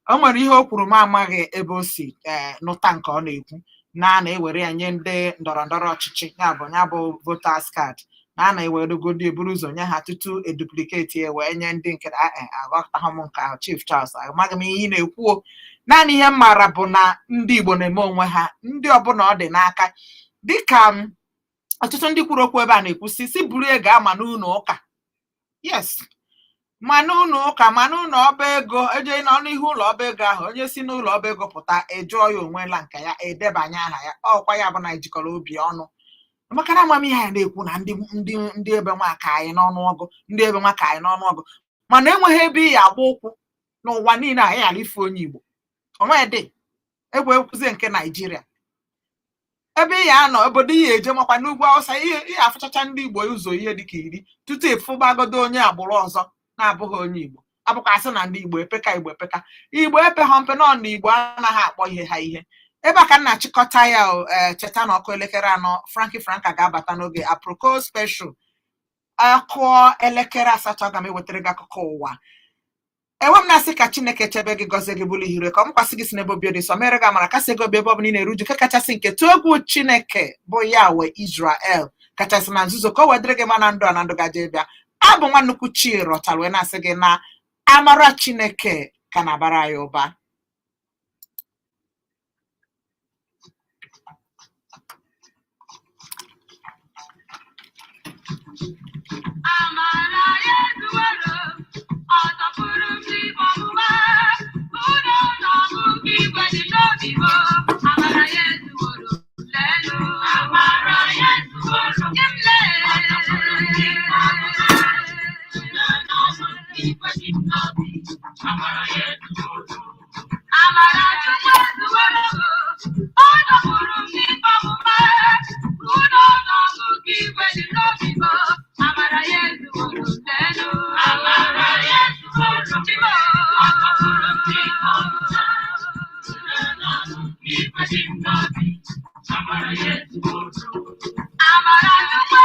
o nwere ihe o kwuru m amaghị ebe o si ee nụta nke ọ na-ekwu na a na-ewere ya nye ndị ndọrọ ndọrọ ọchịchị, ya bụ voters card, na a na-eweregodi eburu ụzọ nye ha tutu eduplicate ya wee nye ndị nke aghọtaghị m nke ahụ. Chief Charles, amaghị m ihe ị na-ekwu o. Naanị ihe m maara bụ na ndị Igbo na-eme onwe ha, ndị ọbụla ọ dị n'aka, dịka m ọtụtụ ndị kwuru okwu ebe a na-ekwu si buru ego ama n'ụlọ ụka, yes, ma n'ụlọ ụka, ma n'ụlọ ọba ego, eje nọ n'ihu ụlọ ọba ego ahụ, onye si n'ụlọ ọba ego pụta, ejụọ ya onwela nke ya, edebanye aha ya. Ọkwa ya bụ na ejikọrọ obi ọnụ, maka na amamihe anyị na-ekwu na ndị ebe nwa ka anyị n'ọnụọgụ, ndị ebe nwa ka anyị n'ọnụọgụ, mana enweghị ebe ị ya agba ụkwụ n'ụwa niile a ghara ife onye Igbo onwe dị egwu ekwuzie nke Naijiria ebe ị ya anọ obodo ihe eje makwa n'ugwu Awụsa, ihe afụchacha ndị Igbo ụzọ ihe dịka 10 tutu ịfụgbagodo onye agbụrụ ọzọ na-abụghị onye Igbo. Abụkwa asị na ndị Igbo epeka, Igbo epeka, Igbo epeghọ mpe nọ na Igbo anaghị akpọ ihe ha ihe. Ebe a ka m na-achịkọta ya o. Ee, cheta na ọkụ elekere 4, Frankie Franka ga-abata n'oge Aproko special. Akụọ elekere 8, aga m ewetara gị akụkọ ụwa. Enwe m na-asị ka Chineke chebe gị, gọzie gị, bụrụ ihere ka ọ mụkwasị gị si n'ebe obi dị nsọ, mere gị amara, kasị gị obi ebe ọ bụla ị na-eru uju, nke kachasị nke tụọ egwu Chineke bụ Yahweh Israel kachasị na nzuzo, ka o wedịrị gị ma na ndụ a na ndụ gaje bịa. Abụ nwa nnukwu chi rọtara wee na-asị gị na amara Chineke ka na-abara anyị ụba. Amara ya ezuworo, ọ tọpụrụ m n'ikpe ọmụma. Udo na ọṅụ nke igwe dị n'obi m. Amara ya ezuworo, leenụ. Amara ya ezuworo, nye m lee. Ọ tọpụrụ m n'ikpe ọmụma. Udo na ọṅụ nke igwe dị n'obi. Amara ya ezuworo. Amara Chukwu ezuworo, ọ dọpụrụ m n'ikpe ọmụma. Udo na ọṅụ nke igwe dị n'obi m. Amara ya ezuworo, leenụ. Amara ya ezuworo, Chimo. Ọ dọpụrụ m n'ikpe ọmụma. Udo na ọṅụ nke igwe dị n'obi. Amara ya ezuworo. Amara Chukwu.